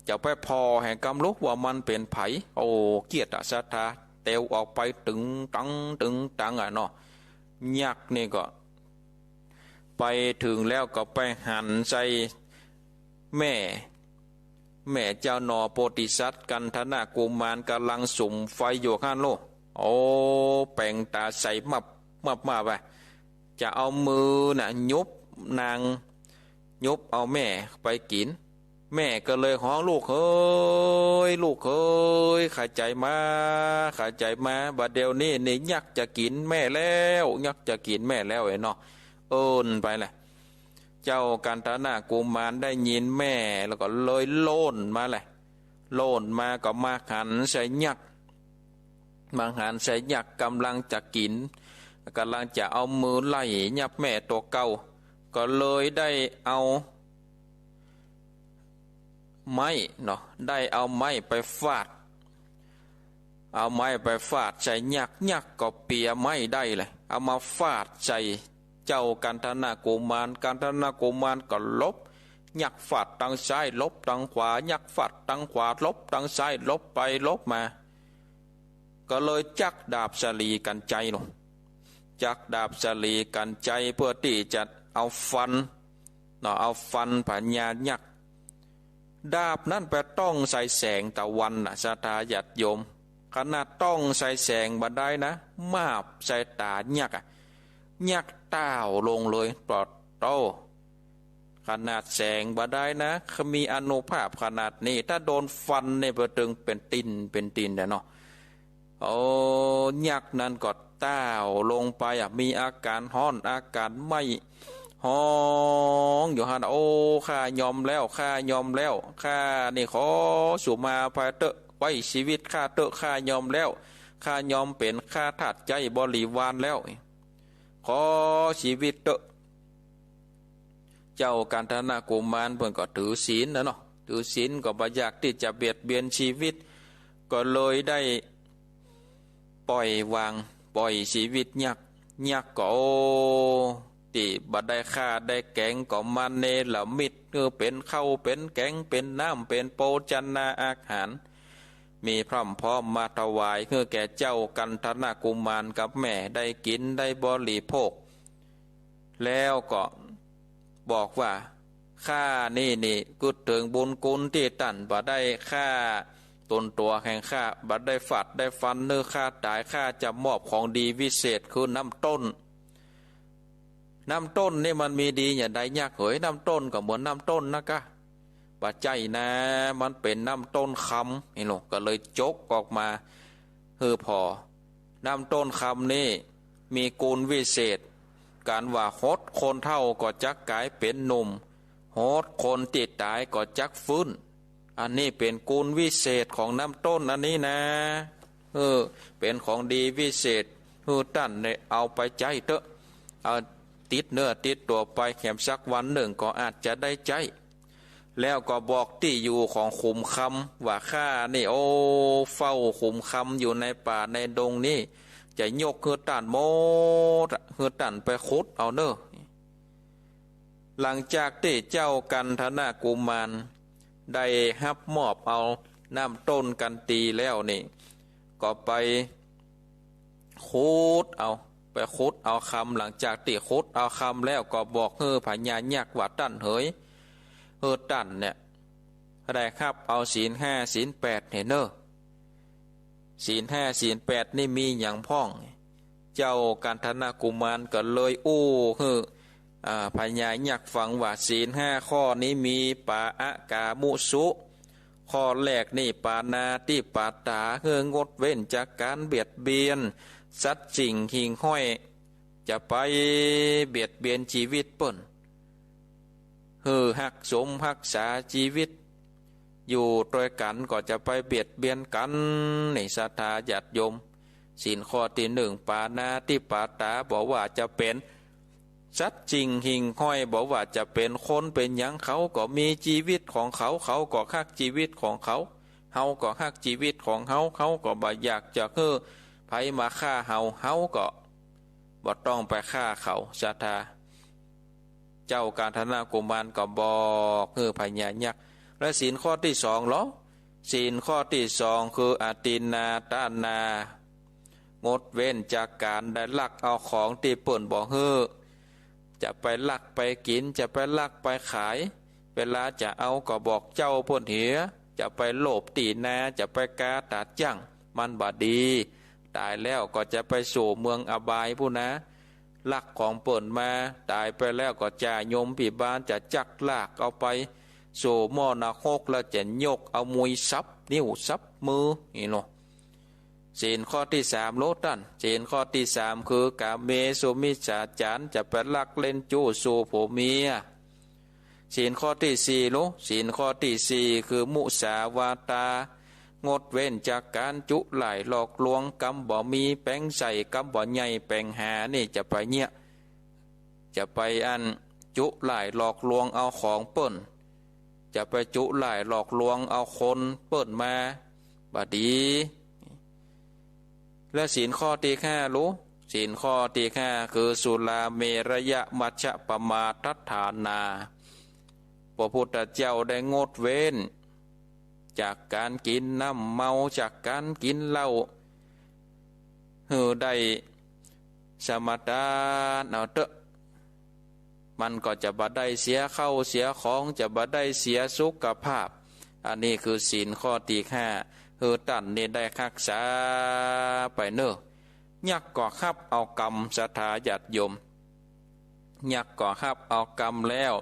จะไปผ่อแหงกำลุกว่ามันเป๋นใผ โอ้ เกียรติศรัทธา เตียวออกไปตึงตังตึงตังอะเนาะ ยักษ์นี่ก็ ไปเถิงแล้วก็ไปหันใส่แม่ แม่เจ้าหน่อโพธิสัตว์ กันธนะกุมาร ก่ำลังสุมไฟอยู่หั้นโล โอ้ แป๋งต๋าใสมับมับมาไป จะเอามือน่ะ ยุบนาง ยุบเอาแม่ไปกิ๋น แม่ก็เลยฮ้อง ลูกเฮย ลูกเฮย ขะใจ๋มา ขะใจ๋มา บ่าเดี่ยวนี้นี่ยักษ์จะกิ๋นแม่แล้ว ยักษ์จะกิ๋นแม่แล้ว เอ้ยเนาะ เอิ้นไปแหละ เจ้ากันธนะกุมารได้ยินแม่แล้วก็เลยโล่นมาแหละ โล่นมาก็มาหันใส่ยักษ์ มาหันใส่ยักษ์ก่ำลังจะกิ๋น ก่ำลังจะเอามือไล่ยับแม่ตั๋วเก่า ก็เลยได้เอาไม้เนาะ ได้เอาไม้ไปฟาด เอาไม้ไปฟาดใส่ยักษ์ ยักษ์ก็เปียไม้ได้เลย เอามาฟาดใส่เจ้ากันธนะกุมาร กันธนะกุมารก็หลบ ยักษ์ฟาดตางซ้าย หลบตางขวา ยักษ์ฟาดตางขวา หลบตางซ้าย หลบไปหลบมา ก็เลยจักดาบสะหลีกั๋นไจลง จักดาบสะหลีกั๋นไจเปื้อตี้จะเอาฟันเนาะ เอาฟันผญายักษ์ ดาบนั้นไปต้องใส่แสงตะวันน่ะ ศรัทธาญาติโยม ขนาดต้องใส่แสงบ่าได้นะ มาบใส่ต๋ายักษ์อะ ยักษ์ต้าวลงเลย ปอดโต้ ขนาดแสงบ่าได้นะ มีอานุภาพขนาดนี้ ถ้าโดนฟันเนี่ย ปะตึงเป๋นติ่น เป๋นติ่นแหละเนาะ โอ้ ยักษ์นั้นก็ต้าวลงไปอะ มีอาก๋านฮ้อน อาก๋านไหม้ ฮ้องอยู่หั้น โอ้ ข้ายอมแล้ว ข้ายอมแล้ว ข้านี่ขอสุมาอภัยเต๊อะ ไว้จีวิตข้าเต๊อะ ข้ายอมแล้ว ข้ายอมเป๋นข้าทาสใจ๊บริวารแล้ว ขอจีวิตเต๊อะ เจ้ากันธนะกุมารเปิ้นก็ถือศีลนะเนาะ ถือศีลก็บ่อยากตี้จะเบียดเบียนจีวิต ก็เลยได้ป่อยวาง ป่อยจีวิตยักษ์ ยักษ์ก็ โอ้ ตี้บ่ได้ฆ่าได้แก๋งก็มาเนรมิตหื้อเป๋นข้าวเป๋นแก๋ง เป๋นน้ำ เป๋นโภชนาอาหาร มีพร่ำพร้อมมาถวายหื้อแก่เจ้ากันธนะกุมารกับแม่ได้กิ๋นได้บริโภค แล้วก็บอกว่า ข้านี่นี่กึ๊ดเถิงบุญคุณตี้ต้านบ่ได้ฆ่าตนตั๋วแห่งข้า บ่ได้ฟาดได้ฟันหื้อข้าต๋าย ข้าจะมอบของดีวิเศษคือน้ำต้น น้ำต้นนี่มันมีดีอย่างใดยักษ์เหย น้ำต้นก็เหมือนน้ำต้นนะกะ บ่ใจ้นะ มันเป๋นน้ำต้นคำ นี่โล ก็เลยจกออกมาหื้อผ่อ น้ำต้นคำนี่มีกุณวิเศษ ก๋านว่าหดคนเฒ่าก็จักก๋ายเป๋นหนุ่ม หดคนตี้ต๋ายก็จักฟื้น อันนี้เป๋นกุณวิเศษของน้ำต้นอันนี้นะ เออ เป๋นของดีวิเศษ หื้อต้านได้เอาไปใจ๊เต๊อะ เอา ติดเนื้อติดตั๋วไป แหมสักวันนึ่งก็อาจจะได้ใจ๊ แล้วก็บอกตี้อยู่ของขุมคำว่า ข้านี่ โอ้ เฝ้าขุมคำอยู่ในป่าในดงนี้ จะยกหื้อต้านหมด หื้อต้านไปขุดเอาเน่อ หลังจากตี้เจ้ากัณฑนกุมารได้ฮับมอบเอาน้ำต้นกันตีแล้วนี่ ก็ไปขุดเอา ไปขุดเอาคำ หลังจากตี้ขุดเอาคำแล้วก็บอกหื้อพญายักษ์ว่า ต้านเหย หื้อต้านเนี่ย ได้ฮับเอาศีลห้าศีลแปดเนี่ยเน่อ ศีลห้าศีลแปดนี่มีหยังพ่อง เจ้ากัณฑนกุมารก็เลยอู้หื้อ อ่า พญายักษ์ฟังว่า ศีลห้าข้อนี้มี ปาอะกามุสุ ข้อแรกนี่ ปาณาติปาตา คืองดเว้นจากก๋านเบียดเบียนสัตว์สิ่งหิ่งห้อย จะไปเบียดเบียนจีวิตเปิ้น หื้อฮักสมฮักษาจีวิต อยู่ตวยกั๋นก็จะไปเบียดเบียนกั๋น นี่ศรัทธาญาติโยม ศีลข้อตี้นึ่ง ปาณาติปาตา บ่ว่าจะเป๋นสัตว์สิ่งหิ่งห้อย บ่ว่าจะเป๋นคนเป๋นหยัง เขาก็มีจีวิตของเขา เขาก็ฮักจีวิตของเขา เฮาก็ฮักจีวิตของเฮา เฮาก็บ่อยากจะหื้อใผมาฆ่าเฮา เฮาก็บ่ต้องไปฆ่าเขา ศรัทธา เจ้ากัณฑนกุมารก็บอกหื้อพญายักษ์ และศีลข้อตี้สองลอ ศีลข้อตี้สองคือ อทินนาทานา งดเว้นจากก๋านได้ลักเอาของตี้เปิ้นบ่หื้อ จะไปลักไปกิ๋น จะไปลักไปขาย เวลาจะเอาก็บอกเจ้าเปิ้นเหีย จะไปโลภตี้นา จะไปกาตาจ้าง มันบ่ดี ต๋ายแล้วก็จะไปสู่เมืองอบายปู้นนา ลักของเปิ้นมา ต๋ายไปแล้วก็จะยมพิบาลจะจักลากเอาไปสู่หม้อนรก แล้วจะยกเอามุยสับนิ้วสับมือ นี่เนาะ ศีลข้อตี้สามลอต้าน ศีลข้อตี้สามคือ กาเมสุมิจฉาจาร จะไปลักเล่นจู้สู่ผัวเมีย ศีลข้อตี้สี่ลอ ศีลข้อตี้สี่คือ มุสาวาทา งดเว้นจากก๋านจุล่ายหลอกลวง กำบ่มีแป๋งใส่ กำบ่ใหญ่แป๋งหา นี่จะไปเยียะ จะไปอันจุล่ายหลอกลวงเอาของเปิ้น จะไปจุล่ายหลอกลวงเอาคนเปิ้นมา บ่ดี และศีลข้อตี้ห้าลอ ศีลข้อตี้ห้าคือ สุราเมรยมัชฌปมาทัฏฐานา พระพุทธเจ้าได้งดเว้นจากก๋านกิ๋นน้ำเมา จากก๋านกิ๋นเหล้า หื้อได้สมาทานเอาเต๊อะ มันก็จะบ่ได้เสียเข้าเสียของ จะบ่ได้เสียสุขภาพ อันนี้คือศีลข้อตี้ห้า หื้อต้านนี่ได้ฮักษาไปเน่อ ยักษ์ก็ฮับเอากำ ศรัทธาญาติโยม ยักษ์ก็ฮับเอากำแล้ว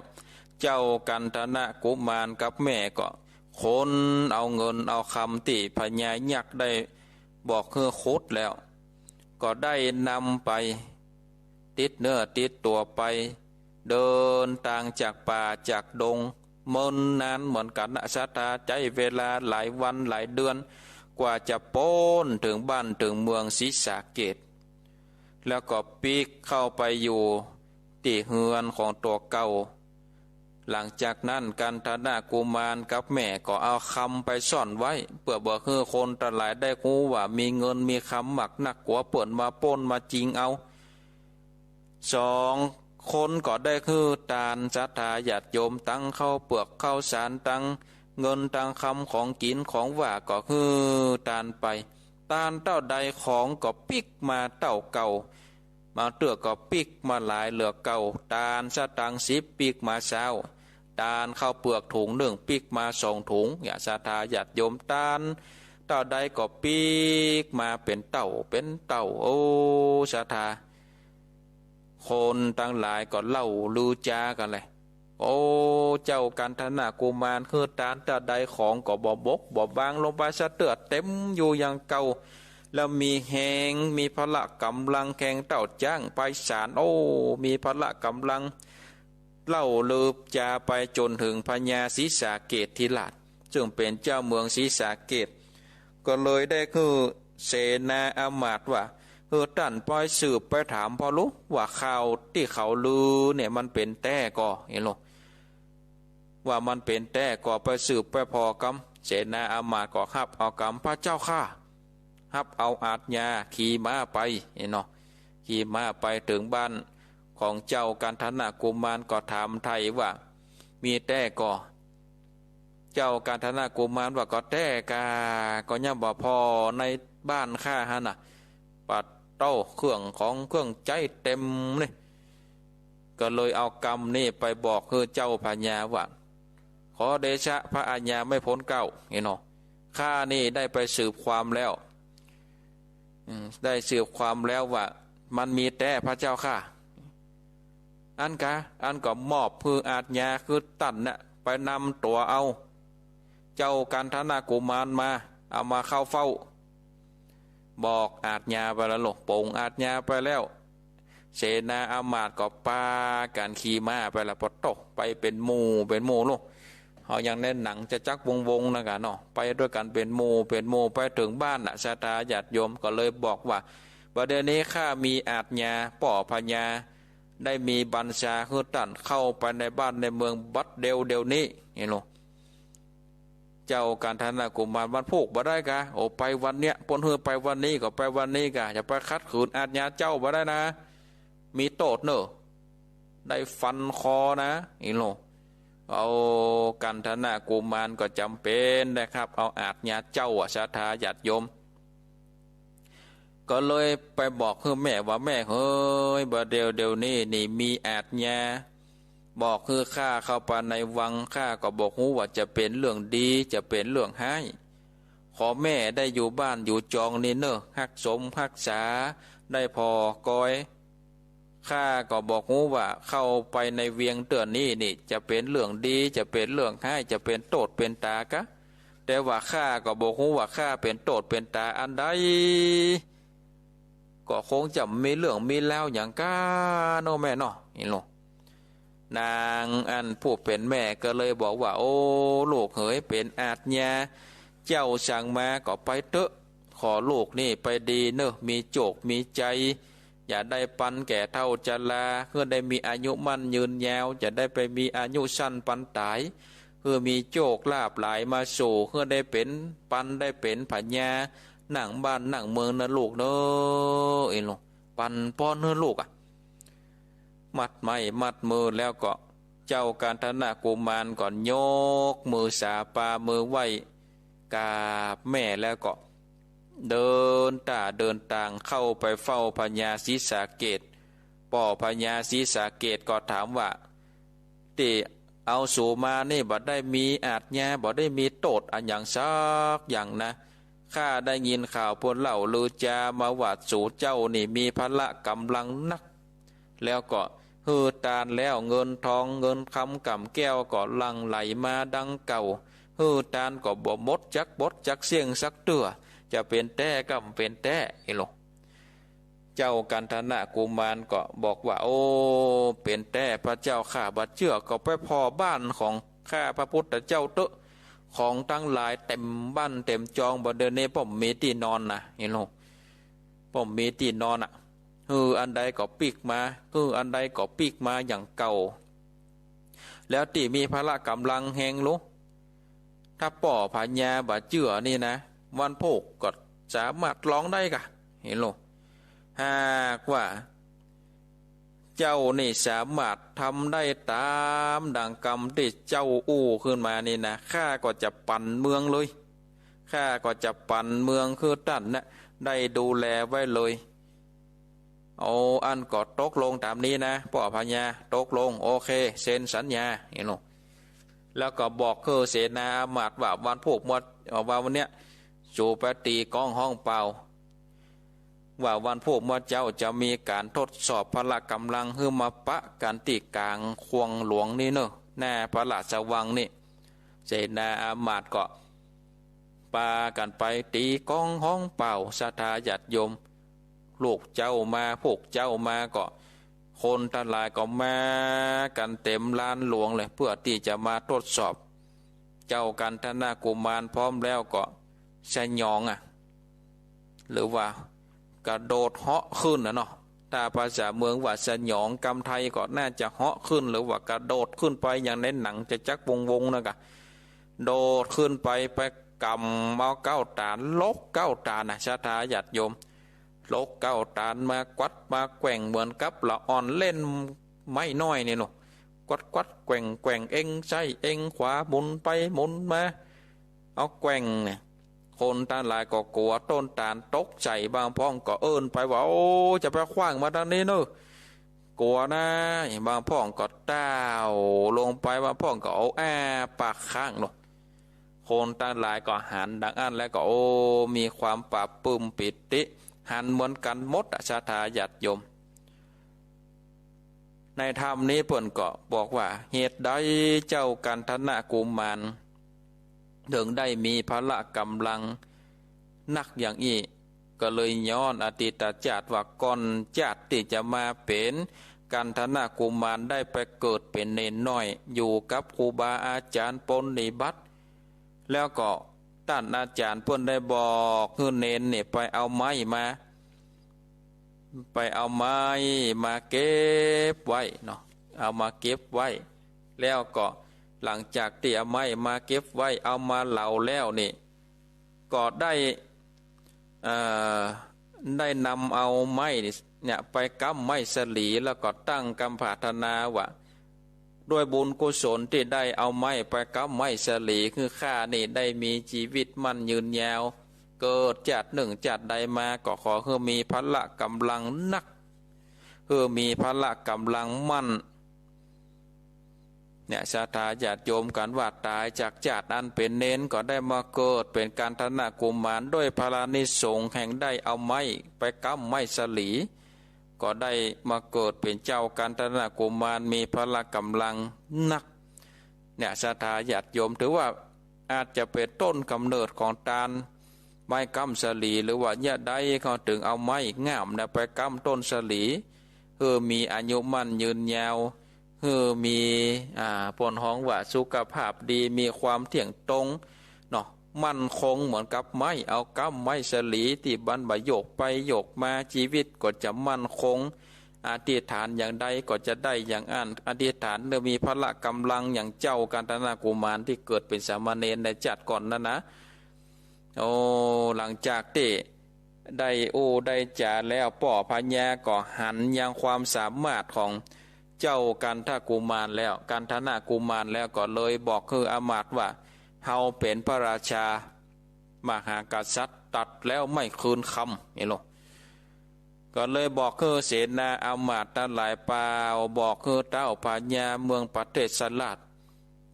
เจ้ากัณฑนกุมารกับแม่ก็ขนเอาเงินเอาคำตี้พญายักษ์ได้บอกหื้อขุดแล้ว ก็ได้นำไป ติดเนื้อติดตั๋วไป เดินตางจากป่าจากดง เมินนานเหมือนกั๋นนะ ศรัทธา ใจ๊เวลาหลายวันหลายเดือน กว่าจะป๊นเถิงบ้านเถิงเมืองศรีสะเกษ แล้วก็ปิ๊กเข้าไปอยู่ตี้เฮือนของตั๋วเก่า หลังจากนั้นกัณฑนกุมารกับแม่ก็เอาคำไปซ่อนไว้ เปื้อบ่หื้อคนตังหลายได้ฮู้ว่ามีเงินมีคำมากนัก กั๋วเปิ้นมาป๊นมาจิงเอา สองคนก็ได้หื้อตาน ศรัทธาญาติโยม ตังข้าวเปือกข้าวสาร ตังเงินตังคำ ของกิ๋นของหว่าก็หื้อตานไป ตานเต้าใดของก็ปิ๊กมาเต้าเก่า บางเตื้อก็ปิ๊กมาหลายเหลือเก่า ตานสตางค์สิบปิ๊กมาซาว ตานข้าวเปือกถุงนึ่งปิ๊กมาสองถุง เนี่ย ศรัทธาญาติโยม ตานเต้าใดก็ปิ๊กมาเป๋นเต้าเป๋นเต้า โอ้ ศรัทธา คนตังหลายก็เล่าลือจากั๋นเลย โอ้ เจ้ากัณฑนกุมารหื้อตานเต้าใดของก็บ่บกบ่บางลงไปสักเตื้อ เต็มอยู่อย่างเก่า แล้วมีแฮง มีพละก๋ำลังแฮงเต้าจ๊างไพศาล โอ้ มีพละก๋ำลัง เล่าลือจาไปจ๋นเถิงพญาศรีสะเกษฐิราช ซึ่งเป๋นเจ้าเมืองศรีสะเกษ ก็เลยได้หื้อเสนาอามาตย์ว่า หื้อต้านไปสืบไปถามผ่อลุว่าข่าวตี้เขาลือเนี่ยมันเป๋นแต๊ก่อ หันโล ว่ามันเป๋นแต๊ก่อ ไปสืบไปผ่อกำ เสนาอามาตย์ก็ฮับเอากำ พระเจ้าข้า ฮับเอาอาชญาขี่ม้าไป หันโล ขี่ม้าไปเถิงบ้านของเจ้ากัณฑนกุมาร ก็ถามไถ่ว่ามีแต๊ก่อ เจ้ากัณฑนกุมารว่า ก็แต๊ก่า ก็ยังบ่ผ่อในบ้านข้าหั้นน่ะ ปัดโต้ เครื่องของเครื่องใจ๊เต็มนี่ ก็เลยเอากำนี้ไปบอกหื้อเจ้าพญาว่า ขอเดชะพระอาญาไม่พ้นเกล้า หันโล ข้านี่ได้ไปสืบความแล้ว อืม ได้สืบความแล้วว่ามันมีแต๊พระเจ้าข้า อั้นกา อั้นก็มอบหื้ออาชญาคือต้านน่ะ ไปนำตั๋วเอาเจ้ากัณฑนกุมารมา เอามาเข้าเฝ้า บอกอาชญาไปแล้วโล ป๋งอาชญาไปแล้ว เสนาอามาตย์ก็ปากั๋นขี่ม้าไปละ ปัดโต้ ไปเป๋นหมู่เป๋นหมู่โล เฮาอย่างในหนังจะจักวงศ์วงศ์นะกาเนาะ ไปตวยกั๋นเป๋นหมู่เป๋นหมู่ ไปเถิงบ้านน่ะ ศรัทธาญาติโยมก็เลยบอกว่า บ่าเดี่ยวนี้ข้ามีอาชญา ป้อพญา ได้มีบัญชาหื้อต้านเข้าไปในบ้านในเมืองบัดเดียวเดี๋ยวนี้ หันโล เจ้ากัณฑนกุมาร วันพูกบ่ได้กา โอ้ ไปวันเนี้ย เปิ้นหื้อไปวันนี้ก็ไปวันนี้กา จะไปขัดขืนอาชญาเจ้าบ่ได้นะ มีโต้ษเน่อ ได้ฟันคอนะ หันโล เอากัณฑนกุมารก็จ๋ำเป๋นได้ฮับเอาอาชญาเจ้าอะ ศรัทธาญาติโยม ก็เลยไปบอกหื้อแม่ว่า แม่เหย บ่าเดี่ยวเดี๋ยวนี้นี่มีอาชญา บอกหื้อข้าเข้าไปในวัง ข้าก็บ่ฮู้ว่าจะเป๋นเรื่องดี จะเป๋นเรื่องฮ้าย ขอแม่ได้อยู่บ้านอยู่จองนี่เน่อ ฮักสมฮักษา ได้ผ่อกอย ข้าก็บ่ฮู้ว่าเข้าไปในเวียงเตื้อนี้นี่ จะเป๋นเรื่องดี จะเป๋นเรื่องฮ้าย จะเป๋นโต้ษเป๋นตากา แต่ว่าข้าก็บ่ฮู้ว่าข้าเป๋นโต้ษเป๋นตาอันใด ก็คงจะมีเรื่องมีราวหยังกาเนาะแม่เนาะ หันโล นางอันผู้เป๋นแม่ก็เลยบอกว่า โอ้ ลูกเหย เป๋นอาชญาเจ้าสั่งมาก็ไปเต๊อะ ขอลูกนี่ไปดีเน่อ มีโจคมีชัย อย่าได้ปันแก่เฒ่าชรา หื้อได้มีอายุมั่นยืนยาว อย่าได้ไปมีอายุสั้นปันต๋าย หื้อมีโจคลาภหลายมาสู่ หื้อได้เป๋น ปันได้เป๋นพญา นั่งบ้านนั่งเมืองนะลูกเน่อ หันโล ปันปอนหื้อลูกอะ มัดไม้มัดมือแล้วก็ เจ้ากัณฑนกุมารก็ยกมือสาปามือไหว้กราบแม่แล้วก็ เดินต้าเดินตางเข้าไปเฝ้าพญาศรีสะเกษ ป้อพญาศรีสะเกษก็ถามว่า ตี้เอาสูมานี่บ่ได้มีอาชญา บ่ได้มีโต้ษอะหยังสักอย่างนะ ข้าได้ยินข่าวเปิ้นเล่าลือจามาว่าสูเจ้านี่มีพละก๋ำลังนัก แล้วก็หื้อตานแล้วเงินทองเงินคำก๋ำแก้วก็หลั่งไหลมาดังเก่า หื้อตานก็บ่หมดจักบดจักเสี้ยงสักเตื้อ จะเป๋นแต๊กำเป๋นแต๊ หันโล เจ้ากัณฑนกุมารก็บอกว่า โอ้ เป๋นแต๊พระเจ้าข้า บ่าเจื้อก็ไปผ่อบ้านของข้าพระพุทธเจ้าเต๊อะ ของตังหลายเต๋มบ้านเต๋มจอง บ่าเดี่ยวนี้ป้อมมีตี้นอนนะ หันโล ป้อมมีตี้นอนอะ หื้ออันใดก็ปิ๊กมา หื้ออันใดก็ปิ๊กมาอย่างเก่า แล้วตี้มีพละก๋ำลังแฮงโล ถ้าป้อพญาบ่าเจื้อนี่นะ วันพูกก็สามารถลองได้กา หันโล หากว่าเจ้านี่สามารถทำได้ต๋ามดังกำตี้เจ้าอู้ขึ้นมานี่นะ ข้าก็จะปั๋นเมืองเลย ข้าก็จะปั๋นเมืองหื้อต้านนะ ได้ดูแลไว้เลย โอ้ อั้นก็ตกลงต๋ามนี้นะ ป้อพญา ตกลง โอเค เซ็นสัญญา หันโล แล้วก็บอกหื้อเสนาอามาตย์ว่าวันพูกมัว เอ่อ ว่าวันเนี้ย สูไปตี๋ก้องฮ้องเป่า ว่าวันพูกมัวเจ๊าจะมีก๋านทดสอบพละก๋ำลัง หื้อมาปะกั๋นตี้ก๋างข่วงหลวงนี่เน่อ หน้าพระราชวังนี่ เสนาอามาตย์ก็ ปากั๋นไปตี๋ก้องฮ้องเป่า ศรัทธาญาติโยม ลูกเจ๊ามา พวกเจ๊ามาก็ คนตังหลายก็มากั๋นเต๋มลานหลวงเลย เปื้อตี้จะมาตรวจสอบ เจ้ากัณฑนกุมารพร้อมแล้วก็สยองอะ หรือว่า กระโดดเหาะขึ้นน่ะเนาะ ถ้าภาษาเมืองว่าสยอง กำไทยก็น่าจะเหาะขึ้น หรือว่ากระโดดขึ้นไป อย่างในหนังจะจักวงศ์วงศ์นะกะ โดดขึ้นไป ไปกำเอาเก๊าต๋าน หลกเก๊าต๋านนะ ศรัทธาญาติโยม หลกเก๊าต๋านมากวัดมาแกว่ง เหมือนกับละอ่อนเล่นไม้น้อยนี่เนาะ กวัดกวัดแกว่งแกว่ง เอ็นซ้ายเอ็นขวา หมุนไปหมุนมา เอาแกว่งเนี่ย คนตังหลายก็กั๋วต้นต๋านตกใจ๋ บางพ่องก็เอิ้นไปว่า โอ้ จะไปขว้างมาตางนี้เน่อ กั๋วนะ บางพ่องก็ต้าวลงไป บางพ่องก็เอาอ้าปากค้างเนาะ คนตังหลายก็หันดังอั้นแล้วก็ โอ้ มีความปลาบปลื้มปีติ หันเหมือนกั๋นหมดอะ ศรัทธาญาติโยม ในธรรมนี้เปิ้นก็บอกว่า เหตุใดเจ้ากัณฑนกุมาร เถิงได้มีพละก๋ำลังนักอย่างอี้ ก็เลยย้อนอดีตจาติว่า ก่อนจาติตี้จะมาเป๋นกัณฑนกุมาร ได้ไปเกิดเป๋นเณรน้อย อยู่กับครูบาอาจ๋ารย์ปรนนิบัติ แล้วก็ต้านอาจ๋ารย์เปิ้นได้บอกหื้อเณรนี่ไปเอาไม้มา ไปเอาไม้มาเก็บไว้เนาะ เอามาเก็บไว้ แล้วก็หลังจากตี้เอาไม้มาเก็บไว้ เอามาเหลาแล้วนี่ ก็ได้ เอ่อ ได้นำเอาไม้เนี่ยไปก๊ำไม้สะหลี แล้วก็ตั้งกำผาถนาว่า ด้วยบุญกุศลตี้ได้เอาไม้ไปก๊ำไม้สะหลี คือข้านี่ได้มีจีวิตมั่นยืนยาว เกิดจาตินึ่งจาติใดมา ก็ขอหื้อมีพละก๋ำลังนัก หื้อมีพละก๋ำลังมั่น เนี่ย ศรัทธาญาติโยม กันว่าต๋ายจากจาติอันเป๋นเณร ก็ได้มาเกิดเป๋นกัณฑนกุมาร ด้วยพลานิสงส์แห่งได้เอาไม้ไปก๊ำไม้สะหลี ก็ได้มาเกิดเป๋นเจ้ากัณฑนกุมาร มีพละก๋ำลังนัก เนี่ย ศรัทธาญาติโยม ถือว่าอาจจะเป๋นต้นก๋ำเนิดของตานไม้ก๊ำสะหลี หรือว่าเยียะใดเขาเถิงเอาไม้ง่ามเนี่ยไปก๊ำต้นสะหลี หื้อมีอายุมั่นยืนยาว หื้อมี อ่า เปิ้นฮ้องว่าสุขภาพดี มีความเที่ยงตรงเนาะ มั่นคงเหมือนกับไม้ เอาก๊ำไม้สะหลีตี้มันบ่โยกไปโยกมา จีวิตก็จะมั่นคง อธิษฐานอย่างใดก็จะได้อย่างอั้น อธิษฐานเมื่อมีพละก๋ำลังอย่างเจ้ากัณฑนกุมารตี้เกิดเป๋นสามเณรในจาติก่อนนั้นนะ โอ้ หลังจากตี้ได้อู้ได้จ๋าแล้ว ป้อพญาก็หันยังความสามารถของเจ้ากัณฑกุมารแล้ว กัณฑนกุมารแล้ว ก็เลยบอกหื้ออามาตย์ว่า เฮาเป๋นพระราชามหากษัตริย์ ตรัสแล้วไม่คืนคำ นี่โล ก็เลยบอกหื้อเสนาอามาตย์ตังหลายป่าว บอกหื้อเต๊าพญาเมืองประเทศราช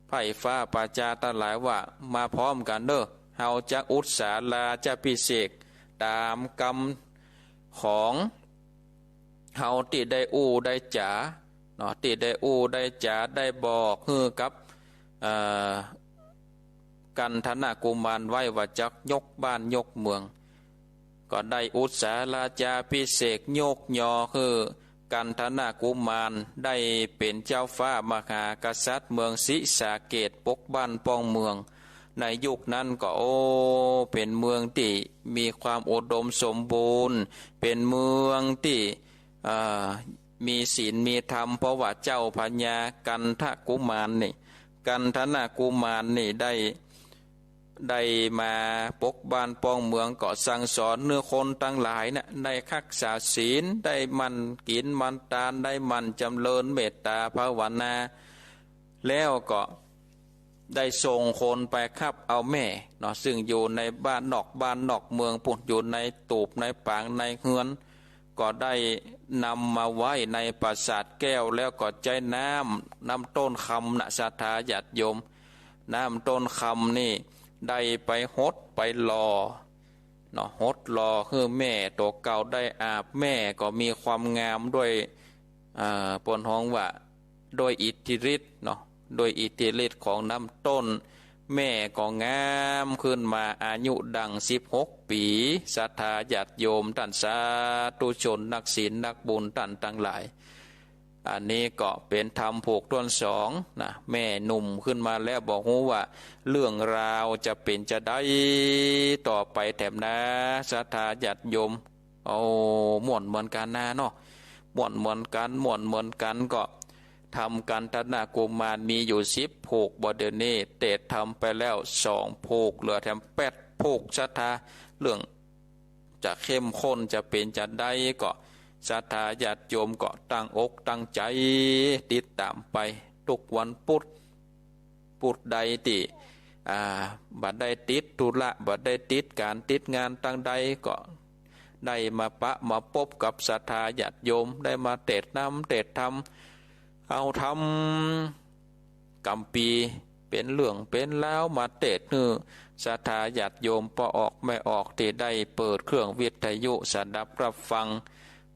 ไพร่ฟ้าประจาตังหลายว่า มาพร้อมกั๋นเน่อ เฮาจะอุสสาราชาภิเษกต๋ามกำของเฮาตี้ได้อู้ได้จ๋าเนาะ ตี้ได้อู้ได้จ๋า ได้บอกหื้อกับ เอ่อ กัณฑนกุมารไว้ว่าจักยกบ้านยกเมือง ก็ได้อุสสาราชาภิเษกยกยอหื้อกัณฑนกุมารได้เป๋นเจ้าฟ้ามหากษัตริย์เมืองศรีสะเกษ ปกบ้านป้องเมือง ในยุคนั้นก็ โอ้ เป๋นเมืองตี้มีความอุดมสมบูรณ์ เป๋นเมืองตี้ เอ่อ มีศีลมีธรรม เพราะว่าเจ้าพญากัณฑกุมารนี่ กัณฑนกุมารนี่ได้ ได้มาปกบ้านป้องเมือง ก็สั่งสอนหื้อคนตังหลายน่ะ ได้ฮักษาศีล ได้หมั่นกิ๋นหมั่นตาน ได้หมั่นจำเริญเมตตาภาวนา แล้วก็ได้ส่งคนไปคับเอาแม่เนาะ ซึ่งอยู่ในบ้านนอกบ้านนอกเมืองปู้น อยู่ในตูบในป๋างในเฮือน ก็ได้นำมาไว้ในปราสาทแก้ว แล้วก็ใจ๊น้ำ น้ำต้นคำน่ะ ศรัทธาญาติโยม น้ำต้นคำนี่ได้ไปหดไปหล่อเนาะ หดหล่อหื้อแม่ตั๋วเก่าได้อาบ แม่ก็มีความงามด้วย อ่า เปิ้นฮ้องว่าด้วยอิทธิฤทธิ์เนาะ ด้วยอิทธิฤทธิ์ของน้ำต้น แม่ก็งามขึ้นมา อายุดั่งสิบหกปี๋ ศรัทธาญาติโยมต้านสาธุชนนักศีลนักบุญต้านตังหลาย อันนี้ก็เป๋นธรรมผูกต้นสองนะ แม่หนุ่มขึ้นมาแล้ว บ่ฮู้ว่าเรื่องราวจะเป๋นจาใดต่อไปแถมนะ ศรัทธาญาติโยม โอ้ ม่วนเหมือนกั๋นนาเนาะ ม่วนเหมือนกั๋น ม่วนเหมือนกั๋น ก็ทำคันธนากุมารมีอยู่สิบผูก บ่าเดี่ยวนี้เตสน์ทำไปแล้วสองผูก เหลือแถมแปดผูก ศรัทธา เรื่องจะเข้มข้นจะเป๋นจาใดก็ ศรัทธาญาติโยมก็ตั้งอกตั้งใจ๋ติดต๋ามไป กู้วันปุ๊ด ปุ๊ดใดตี้ อ่า บ่ได้ติดธุระ บ่ได้ติดก๋านติดงานตางใด ก็ได้มาปะมาปบกับศรัทธาญาติโยม ได้มาเตสน์นำเตสน์ธรรม เอาธรรมกัมภีร์เป๋นเรื่องเป๋นราวมาเตสน์หื้อศรัทธาญาติโยมป้อออกแม่ออกตี้ได้เปิดเครื่องวิทยุสดับรับฟัง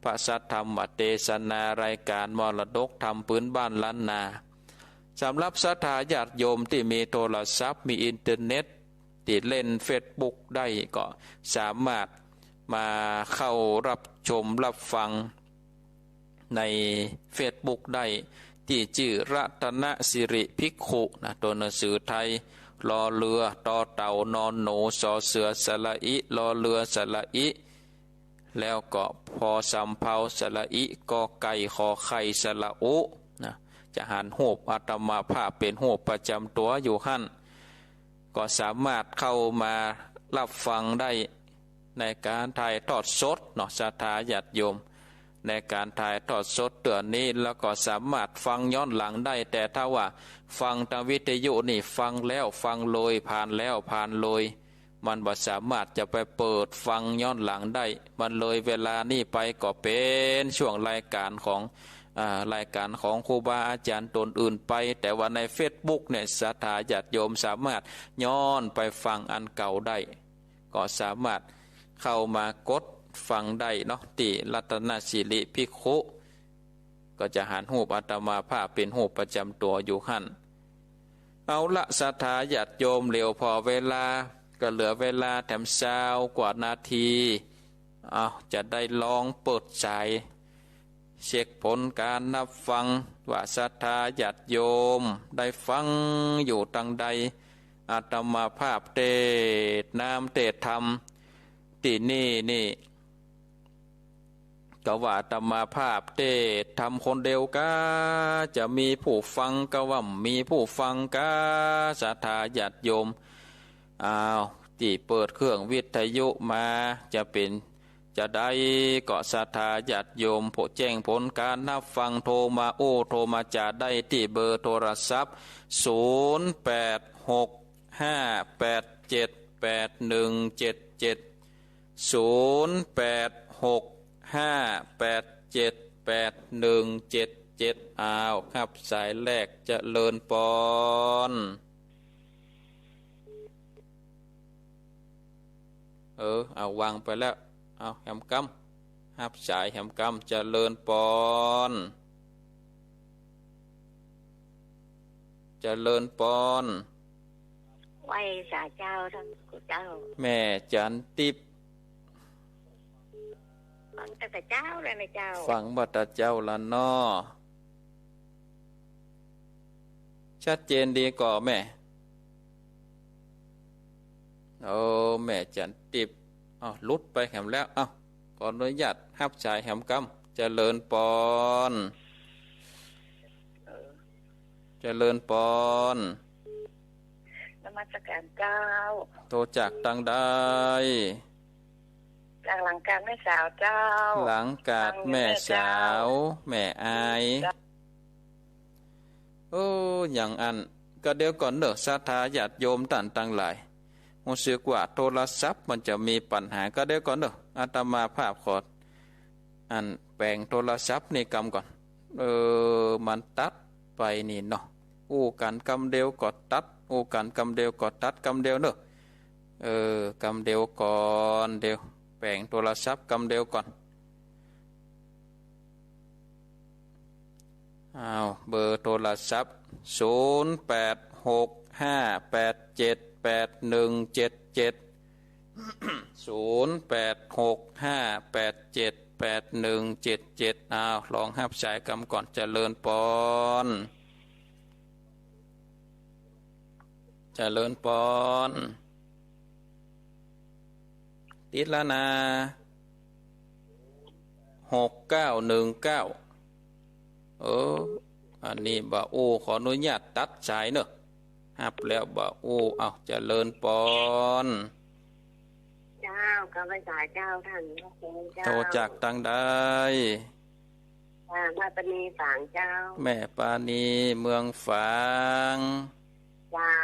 พระสัทธรรมเตสนารายก๋านมรดกธรรมปื๊นบ้านล้านนา สำหรับศรัทธาญาติโยมตี้มีโทรศัพท์ มีอินเทอร์เน็ต ตี้เล่นเฟซบุ๊กได้ ก็สามารถมาเข้ารับชมรับฟังในเฟซบุ๊กได้ ตี้จื้อรัตนสิริภิกขุนะ ตั๋วหนังสือไทย รอเรือ ตอเต่า นอนหนู สอเสือ สระอิ รอเรือ สระอิ แล้วก็ พอสำเภา สระอิ กอไก่ ขอไข่ สระอุ นะ จะหันรูปอาตมาภาพเป๋นรูปประจำตั๋วอยู่หั้น ก็สามารถเข้ามารับฟังได้ในก๋านถ่ายทอดสดเนาะ ศรัทธาญาติโยม ในก๋านถ่ายทอดสดเตื้อนี้ แล้วก็สามารถฟังย้อนหลังได้ แต่ถ้าว่าฟังตางวิทยุนี่ฟังแล้วฟังเลย ผ่านแล้วผ่านเลย มันบ่สามารถจะไปเปิดฟังย้อนหลังได้ มันเลยเวลานี้ไปก็เป๋นช่วงรายก๋านของ อ่า รายก๋านของครูบาอาจ๋ารย์ต๋นอื่นไป แต่ว่าในเฟซบุ๊กเนี่ย ศรัทธาญาติโยมสามารถย้อนไปฟังอันเก่าได้ ก็สามารถเข้ามากดฟังได้เนาะ ตี้รัตนสิริภิกขุ ก็จะหันรูปอาตมาภาพเป๋นรูปประจำตั๋วอยู่หั้น เอาละ ศรัทธาญาติโยม เหลียวผ่อเวลา ก็เหลือเวลาแถมซาวกว่านาที เอา จะได้ลองเปิดสาย เช็คผลก๋านนับฟัง ว่าศรัทธาญาติโยมได้ฟังอยู่ตางใด อาตมาภาพเตสน์นำเตสน์ธรรมตี้นี่นี่ ก็ว่าอาตมาภาพเตสน์ธรรมคนเดียวกา จะมีผู้ฟังก็ว่ามีผู้ฟังกา ศรัทธาญาติโยม อ้าว ตี้เปิดเครื่องวิทยุมา จะเป๋นจาใดก็ ศรัทธาญาติโยม ผู้แจ้งผลก๋านนับฟัง โทรมาอู้ โทรมาจ๋าได้ตี้เบอร์โทรศัพท์ ศูนย์แปดหกห้าแปดเจ็ดแปดหนึ่งเจ็ดเจ็ด ศูนย์แปดหกห้าแปดเจ็ดแปดหนึ่งเจ็ดเจ็ด อ้าว ฮับสายแรก เจริญปอน เออ เอาวางไปแล้ว เอาแหมกำ ฮับสายแหมกำ เจริญปอน เจริญปอน ไหว้สาเจ้าท่านครูเจ้า แม่จันติพย์ ฟังตั้งแต่เจ๊าเลยนะเจ้า ฟังมาแต่เจ๊าละเนาะ ชัดเจนดีก่อแม่ โอ้ แม่จันติพย์ อ้าว หลุดไปแหมแล้ว อ้าว ขออนุญาตฮับสายแหมกำ เจริญปอน เจริญปอน นมัสการเจ้า โทรจากตางใด จากหลังกาดแม่สาวเจ้า หลังกาดแม่สาว แม่อาย เจ้า โอ้ อย่างอั้น ก็เดี๋ยวก่อนเนาะ ศรัทธาญาติโยมต้านตังหลาย ฮู้สึกว่าโทรศัพท์มันจะมีปัญหา ก็เดี๋ยวก่อนเนาะ อาตมาภาพขอ อันแป๋งโทรศัพท์นี่กำก่อน เออ มันตัดไปนี่เนาะ อู้กั๋นกำเดียวก็ตัด อู้กั๋นกำเดียวก็ตัด กำเดียวเนาะ เออ กำเดียวก่อน เดี๋ยวแป๋งโทรศัพท์กำเดียวก่อน อ้าว เบอร์โทรศัพท์ ศูนย์แปดหกห้าแปดเจ็ดแปดหนึ่งเจ็ดเจ็ด ศูนย์แปดหกห้าแปดเจ็ดแปดหนึ่งเจ็ดเจ็ด อ้าว ลองฮับสายกำก่อน เจริญปอน เจริญปอน ติดแล้วนะ หกเก้าหนึ่งเก้า เออ อันนี้บ่าวอู้ขออนุญาตตัดสายเนอะ ฮับแล้วบ่าวอู้ เอ้า เจริญปอน เจ้า กราบไหว้สาเจ้า ต้านพระครูเจ้า โตจากตังใด อ่า แม่ปาณีฝางเจ้า แม่ปาณีเมืองฝาง เจ้า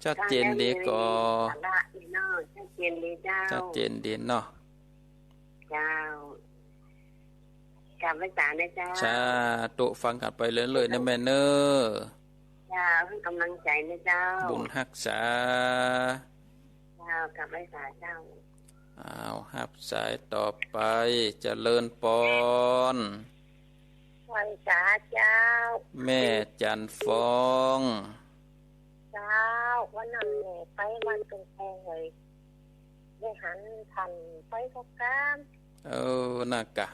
ชัดเจนดีก่อ สาระดีเนาะ ชัดเจนดีเจ้า ชัดเจนดีเนาะ เจ้า กราบไหว้สานะเจ้า สาธุ ฟังกั๋นไปเรื่อยๆ นะแม่เนอะ เจ้า หื้อกำลังใจ๋นะเจ้า บุญฮักษา เจ้า กราบไหว้สาเจ้า อ้าว ฮับสายต่อไป เจริญปอน ไหว้สาเจ้า แม่จันทร์ฟอง เจ้า วันนั้นแม่ไปวัดเปิ้นแพงเลย ได้หันสันไปสักกำ เออ น่ะกะ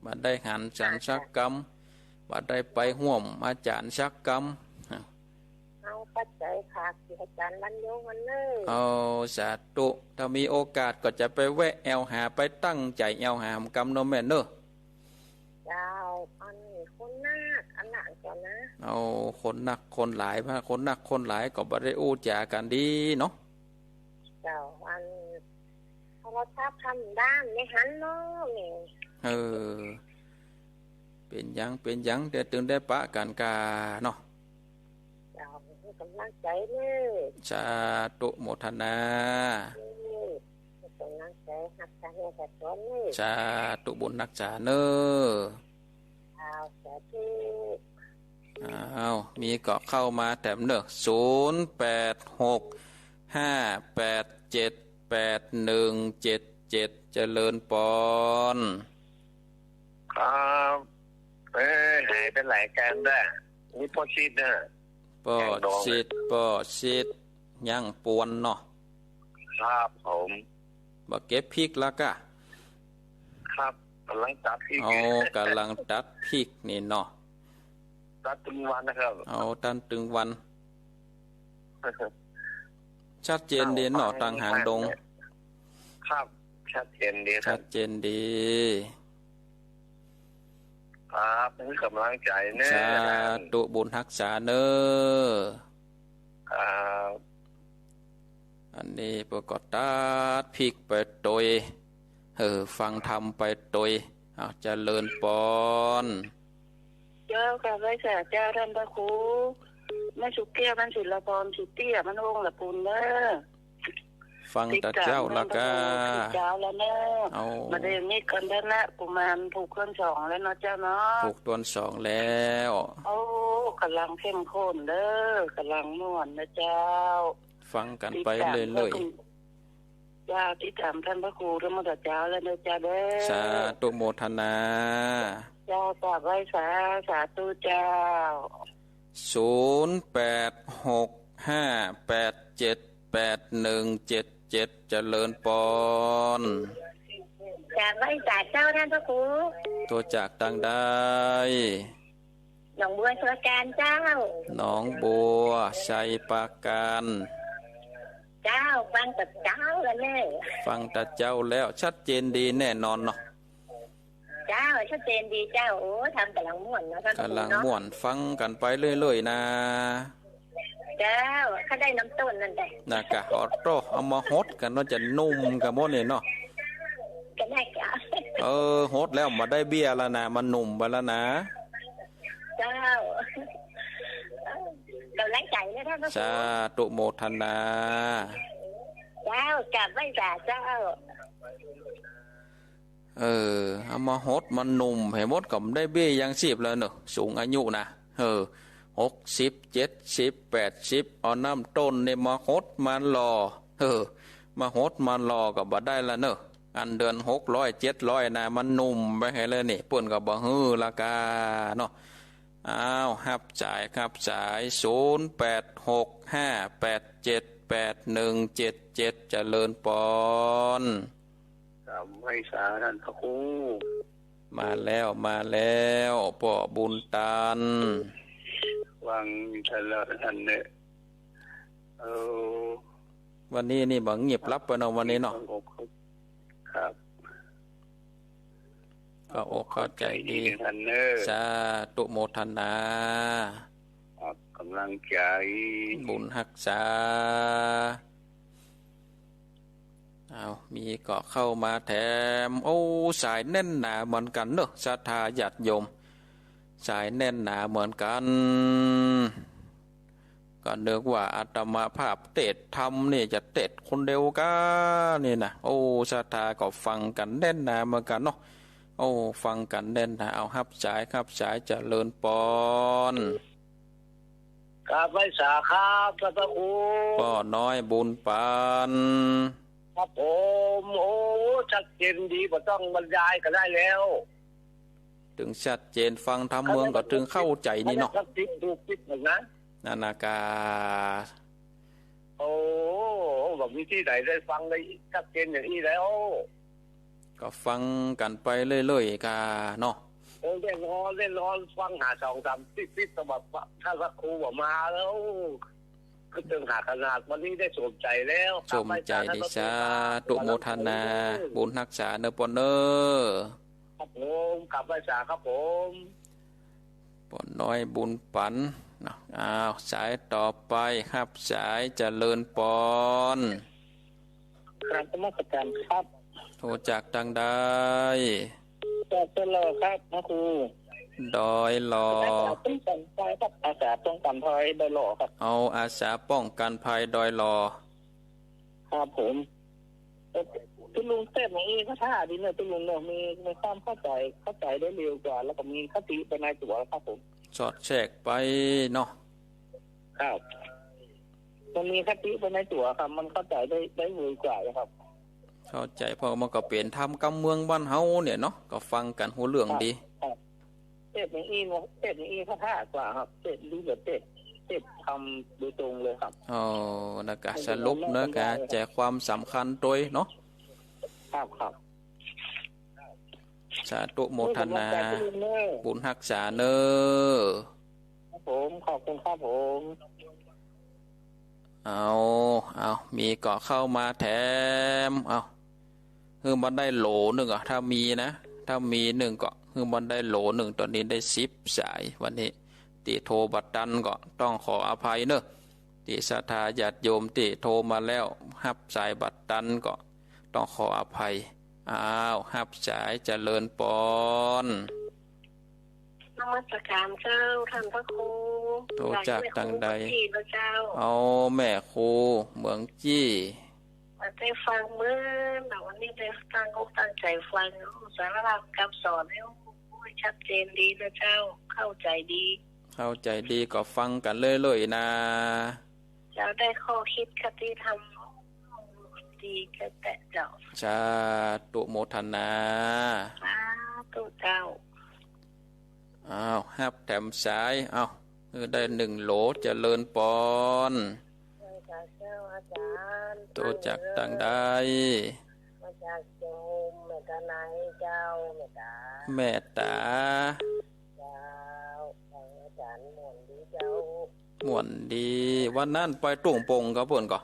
บ่ได้หันสันสักกำ บ่ได้ไปฮ่วมอาจ๋ารย์สักกำ เอาปัจจัยฝากเสียอาจ๋ารย์วันโยวันเนอะ เอา สาธุ ถ้ามีโอกาสก็จะไปแวะแอ่วหา ไปตั้งใจ๋แอ่วหาหำกำเนาะแม่เนอะ เจ้า อันนี้คนนัก อันนั้นก่อนนะ เอา คนนักคนหลาย เพราะคนนักคนหลายก็บ่ได้อู้จ๋ากั๋นดีเนาะ เจ้า อันโทรศัพท์ทำด้านไม่หันเนาะแม่ เออ เป๋นหยัง เป๋นหยัง เดี๋ยวตึงได้ปะกั๋นก่าเนาะ เจ้า หื้อกำลังใจ๋เนอะ สาธุโมทนา เออ หื้อกำลังใจ๋ฮักษาเนื้อฮักษาต๋นเนอะ สาธุบุญฮักษาเนอะ เจ้า สาธุ อ้าว มีก็เข้ามาแถมเนอะ ศูนย์แปดหกห้าแปดเจ็ดแปดหนึ่งเจ็ดเจ็ด เจริญปอน ครับ เอ้ย หายไปหลายกานแล้ว นี่ป้อสิทธิ์นะ ป้อสิทธิ์ ป้อสิทธิ์ ยังปวนเนาะ ครับผม บ่เก็บพริกละก่า ครับ ก๋ำลังตัดพริก เอา ก๋ำลังตัดพริกนี่เนาะ ตัดตึงวันนะครับ เอา ตัดตึงวัน ชัดเจนดีเนาะ ตางหางดง ครับ ชัดเจนดีครับ ชัดเจนดี ครับ หื้อกำลังใจ๋เนอะ สาธุบุญฮักษาเนอะ ครับ อันนี้เปิ้นก็ตัดพริกไปตวย เออ ฟังธรรมไปตวย อ้าว เจริญปอน เจ้า กราบไหว้สาเจ้าต้านพระครู แม่สุเตี้ย บ้านศิลปร สุเตี้ย บ้านโอ่งละปูนเนอะ ฟังตะเจ้าละก่า ติดต๋ามต้านพระครูตะเจ้าแล้วเนอะ เอา บ่ได้มีกันแล้วนะ กุมารผูกต้นสองแล้วเนาะเจ้าเนาะ ผูกต้นสองแล้ว โอ้ ก๋ำลังเข้มข้นเด้อ ก๋ำลังม่วนนะเจ้า ฟังกั๋นไปเรื่อยๆ เจ้า ติดต๋ามต้านพระครูธรรมดาเจ้าแล้วเนอะเจ้าเด้อ สาธุโมทนา เจ้า กราบไหว้สา สาธุเจ้า ศูนย์แปดหกห้าแปดเจ็ดแปดหนึ่งเจ็ดเจ็ด เจริญปอน กราบไหว้สาเจ้าต้านพระครู โตจากตางใด หนองบัวไชยปราการเจ้า หนองบัวไชยปราการ เจ้า ฟังตะเจ้าแล้วเน่อ ฟังตะเจ้าแล้ว ชัดเจนดีแน่นอนเนาะ เจ้า ชัดเจนดีเจ้า โอ้ ธรรมก๋ำลังม่วนเนาะต้านพระครูเนาะ ก๋ำลังม่วน ฟังกั๋นไปเรื่อยๆ นะ เจ้า ข้าได้น้ำต้นนั่นแหละ น่ะก่ะ โอ้โต เอามาหดกั๋นเนาะ จะนุ่มกั๋นหมดนี่เนาะ ก็ได้เจ้า เออ หดแล้วบ่ได้เบี้ยแล้วนะ มันนุ่มไปแล้วนะ เจ้า ก๋ำลังใจ๋นะต้านพระครู สาธุโมทนา เจ้า กราบไหว้สาเจ้า เออ เอามาหดมันนุ่มหื้อหมดก็บ่ได้เบี้ยยังชีพแล้วเนอะ สูงอายุนะ เออ หกสิบ เจ็ดสิบ แปดสิบ เอาน้ำต้นนี่มาหดมาหล่อ เออ มาหดมาหล่อก็บ่ได้ละเนอะ อันเดือนหกร้อย เจ็ดร้อยนะ มันนุ่มไปหื้อแล้วนี่ เปิ้นก็บ่หื้อละก่าเนาะ อ้าว ฮับสาย ฮับสาย ศูนย์แปดหกห้าแปดเจ็ดแปดหนึ่งเจ็ดเจ็ด เจริญปอน กราบไหว้สาต้านพระครู มาแล้ว มาแล้ว ป้อบุญตัน ว่าไงต้านเน่อ เออ วันนี้นี่บ่เงียบลับไปเนาะ วันนี้เนาะ ครับ ก็อกเข้าใจ๋ดี เข้าใจ๋ดีเหมือนกั๋นเน่อ สาธุโมทนา ออกก๋ำลังใจ๋ บุญฮักษา อ้าว มีก็เข้ามาแถม โอ้ สายแน่นหนาเหมือนกั๋นเนาะ ศรัทธาญาติโยม สายแน่นหนาเหมือนกั๋น ก็นึกว่าอาตมาภาพเตสน์ธรรมนี่จะเตสน์คนเดียวกั๋นนี่นะ โอ้ ศรัทธาก็ฟังกั๋นแน่นหนาเหมือนกั๋นเนาะ โอ้ ฟังกั๋นแน่นหนา เอาฮับสาย ฮับสาย เจริญปอน กราบไหว้สาครับ ท่านพระครู ป้อน้อยบุญปัน ครับผม โอ้ ชัดเจนดี บ่ต้องบรรยายก็ได้แล้ว ตึงชัดเจน ฟังธรรมเมืองก็ตึงเข้าใจ๋นี่เนาะ ครับ ผิดถูกผิดหมดนะ นั่นนะกา โอ้ บ่มีตี้ไหนได้ฟังได้ชัดเจนอย่างอี้แล้ว ก็ฟังกั๋นไปเรื่อยๆ กาเนาะ โอ้ แน่นอน แน่นอน ฟังหาสองสามติ๊บๆ สำหรับท่านพระครูบ่มาแล้ว ก็ตึงหาขนาดวันนี้ได้สมใจ๋แล้ว สมใจ๋ดี สาธุโมทนา บุญฮักษาเน่อปอนเน่อ ครับผม กราบไหว้สาครับผม ป้อน้อยบุญปันเนาะ อ้าว สายต่อไป ฮับสาย เจริญปอน กราบนมัสการครับ โทรจากตางใด จากดอยหล่อครับ พระครู ดอยหล่อ อาสาป้องกันภัยครับ อาสาป้องกันภัยดอยหล่อครับ เอาอาสาป้องกันภัยดอยหล่อ ครับผม เอ่อ ตุ๊ลุงเตสน์อย่างอี้ก็ถ้าดีเน่อ ตุ๊ลุงเน่อ มี มีความเข้าใจ๋ เข้าใจ๋ได้เร็วกว่า แล้วก็มีคติไปในตั๋วครับผม สอดแทรกไปเนาะ ครับ มันมีคติไปในตั๋วครับ มันเข้าใจ๋ได้ ได้ไวกว่าครับ เข้าใจ๋ เพราะมันก็เป๋นธรรมกำเมืองบ้านเฮาเนี่ยเนาะ ก็ฟังกั๋นฮู้เรื่องดี ครับ ครับ เตสน์อย่างอี้เนาะ เตสน์อย่างอี้ก็ถ้ากว่าครับ เตสน์ดีกว่าเตสน์ เตสน์ธรรมโดยตรงเลยครับ อ๋อ นะกา สรุปเนาะกา ใจความสำคัญตวยเนาะ ครับ ครับ สาธุโมทนา บุญฮักษาเน่อ ครับผม ขอบคุณครับผม เอา เอา มีก็เข้ามาแถม เอา หื้อมันได้โหลนึ่งอะ ถ้ามีนะ ถ้ามีนึ่งก็ หื้อมันได้โหลนึ่ง ต๋อนนี้ได้สิบสาย วันนี้ ตี้โทรบ่ตันก็ต้องขออภัยเน่อ ตี้ศรัทธาญาติโยมตี้โทรมาแล้ว ฮับสายบ่ตันก็ต้องขออภัย อ้าว ฮับสาย เจริญปอน นมัสการเจ้า ท่านพระครู โทรจากตางใด จากแม่ครูเมืองจี้นะเจ้า เอา แม่ครูเมืองจี้ มาได้ฟังเมิน วันนี้ได้ตั้งอกตั้งใจ๋ฟัง สาระธรรมกำสอนนี่ โอ้ย ชัดเจนดีนะเจ้า เข้าใจ๋ดี เข้าใจ๋ดีก็ฟังกั๋นเรื่อยๆ นะ เจ้า ได้ข้อคิดคติธรรม ดีแต๊ๆ เจ้า สาธุโมทนา สาธุเจ้า อ้าว ฮับแถมสาย อ้าว หื้อได้นึ่งโหล เจริญปอน เจ้า อาจ๋ารย์ โทรจากตางใด มาจากเจียงมุม แม่ต๋าในเจ้า แม่ต๋า แม่ต๋า เจ้า อาจ๋ารย์ม่วนดีเจ้า ม่วนดี วันนั้นไปตุ้งโป่งกับเปิ้นก่อ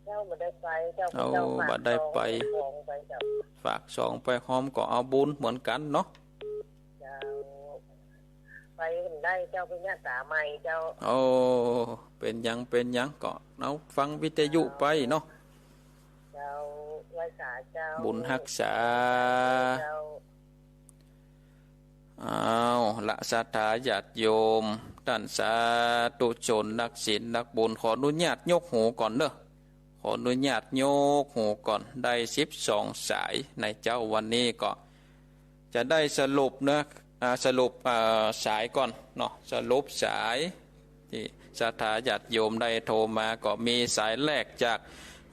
เจ้า บ่ได้ไปเจ้า เอา เจ้า บ่ได้ไป ฝากซองไปเจ้า ฝากซองไปฮอมก็เอาบุญเหมือนกั๋นเนาะ เจ้า ไปบ่ได้เจ้า เปิ้นญาติสามัยเจ้า โอ้ เป๋นหยัง เป๋นหยังก็เอาฟังวิทยุไปเนาะ เจ้า ไหว้สาเจ้า บุญฮักษา เจ้า อ้าว ละศรัทธาญาติโยม ต้านสาธุชนนักศีลนักบุญ ขออนุญาตยกหูก่อนเนาะ ขออนุญาตยกหูก่อน ได้สิบสองสายในเจ๊าวันนี้ก็ จะได้สรุปเนาะ อ่า สรุป เอ่อ สายก่อนเนาะ สรุปสายตี้ศรัทธาญาติโยมได้โทรมา ก็มีสายแรกจาก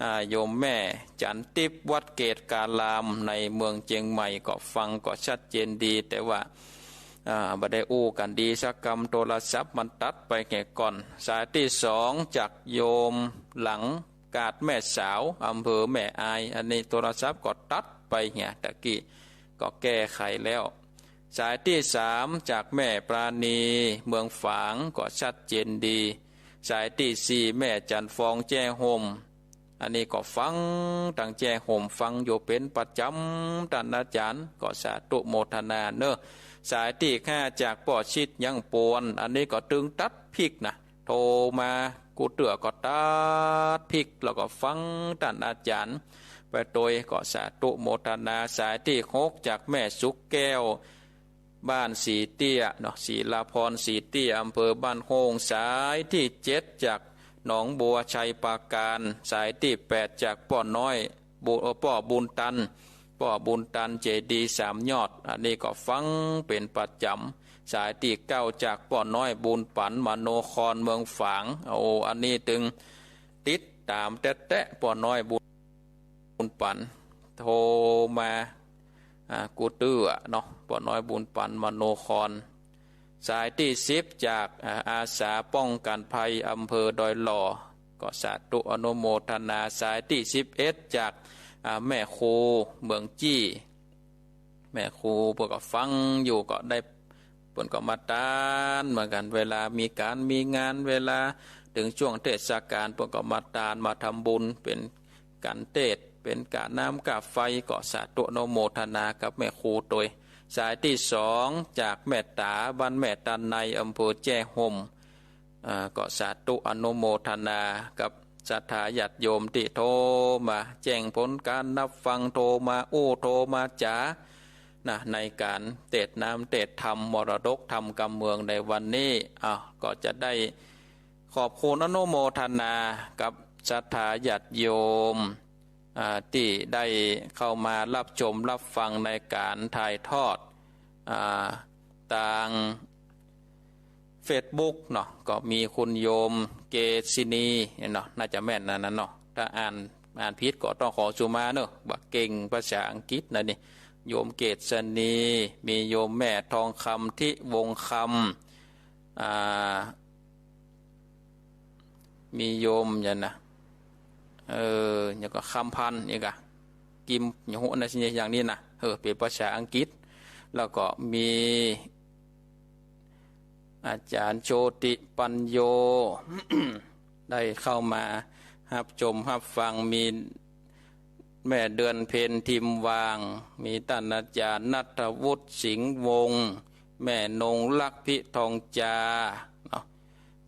อ่า โยมแม่จันทิพย์ วัดเกตการาม ในเมืองเจียงใหม่ ก็ฟังก็ชัดเจนดี แต่ว่า อ่า บ่ได้อู้กั๋นดีสักกำ โทรศัพท์มันตัดไปเหียก่อน สายตี้สองจากโยมหลังกาดแม่สาว อำเภอแม่อาย อันนี้โทรศัพท์ก็ตัดไปเหีย ตะกี้ก็แก้ไขแล้ว สายตี้สามจากแม่ปราณี เมืองฝาง ก็ชัดเจนดี สายตี้สี่แม่จันทร์ฟอง แจ้ห่ม อันนี้ก็ฟังตังแจ้ห่มฟังอยู่เป๋นประจ๋ำ ต้านอาจ๋ารย์ ก็สาธุโมทนาเน่อ สายตี้ห้าจากป้อชิดยังปวน อันนี้ก็ตึงตั๊ดพิกนะ โทรมากู้เตื้อก็ตั๊ดพิก แล้วก็ฟังต้านอาจ๋ารย์ไปตวย ก็สาธุโมทนา สายตี้หกจากแม่สุขแก้ว บ้านสีเตี้ยเนาะ ศิลาพรสีเตี้ย อำเภอบ้านโฮ่ง สายตี้เจ็ดจากหนองบัว ชัยปราการ สายตี้แปดจากป้อน้อย บุ เอ่อ ป้อบุญตัน ป้อบุญตัน เจดีย์สามยอด อันนี้ก็ฟังเป๋นประจ๋ำ สายตี้เก้าจากป้อน้อยบุญปัน มโนคร เมืองฝาง โอ้ อันนี้ตึงติดต๋ามแต๊ๆ ป้อน้อยบุญ บุญปัน โทรมา อ่า กู้เตื้อเนาะ ป้อน้อยบุญปัน มโนคร สายตี้สิบจาก อ่า อาสาป้องกั๋นภัยอำเภอดอยหล่อ ก็สาธุอนุโมทนา สายตี้สิบเอ็ดจาก อ่า แม่ครูเมืองจี้ แม่ครูเปิ้นก็ฟังอยู่ก็ได้ เปิ้นก็มาตานเหมือนกั๋น เวลามีก๋านมีงาน เวลาเถิงช่วงเทศกาล เปิ้นก็มาตานมาทำบุญ เป๋นก๋านเตศน์ เป๋นก๋าน้ำก๋าไฟ ก็สาธุอนุโมทนากับแม่ครูตวย สายตี้สองจากแม่ต๋า บ้านแม่ต๋าใน อำเภอแจ้ห่ม อ่า ก็สาธุอนุโมทนากับศรัทธาญาติโยมตี้โทรมาแจ้งผลก๋านฮับฟัง โทรมาอู้ โทรมาจ๋า นะ ในก๋านเตศน์น้ำเตศน์ธรรม มรดกธรรมกำเมืองในวันนี้ อ้าว ก็จะได้ขอบคุณอนุโมทนากับศรัทธาญาติโยม อ่า ตี้ได้เข้ามาฮับชมฮับฟังในก๋านถ่ายทอด อ่า ตางเฟซบุ๊กเนาะ ก็มีคุณโยมเกษินีเนาะ น่าจะแม่นอันนั้นเนาะ ถ้าอ่าน อ่านผิดก็ต้องขอสุมาเนาะ บ่าเก่งภาษาอังกฤษนะนี่ โยมเกษณี มีโยมแม่ทองคำ ทิวงศ์คำ อ่า มีโยมอย่างนะ เออ อย่างก็คำพันธ์ อย่างก็กิม อย่างหัวนะ อย่างนี้นะ เออ เป๋นภาษาอังกฤษ แล้วก็มีอาจ๋ารย์โชติปัญโญ ได้เข้ามาฮับชมฮับฟัง มีแม่เดือนเพ็ญ ทิมวาง มีต้านอาจ๋ารย์ณัฐวุฒิ สิงห์วงศ์ แม่นงรัก พิทองจา เนาะ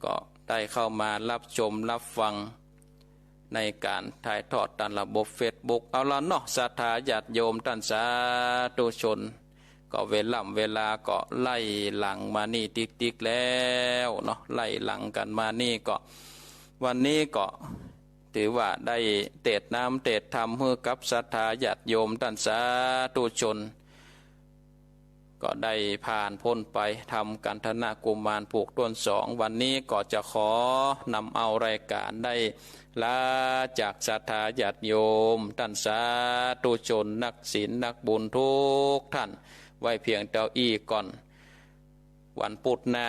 ก็ได้เข้ามาฮับชมฮับฟังในก๋านถ่ายทอดต๋ามระบบเฟซบุ๊ก เอาละเนาะ ศรัทธาญาติโยมต้านสาธุชน ก็เวล่ำเวลาก็ไล่หลังมานี่ติ๊กๆ แล้วเนาะ ไล่หลังกั๋นมานี่ก็ วันนี้ก็ถือว่าได้เตศน์น้ำเตศน์ธรรมหื้อกับศรัทธาญาติโยมต้านสาธุชน ก็ได้ผ่านป๊นไป ธรรมกันธนกุมารผูกต้นสอง วันนี้ก็จะขอนำเอารายก๋านได้ลาจากศรัทธาญาติโยมต้านสาธุชนนักศีลนักบุญทุกท่านไว้เพียงเต้าอี้ก่อน วันพุธหน้า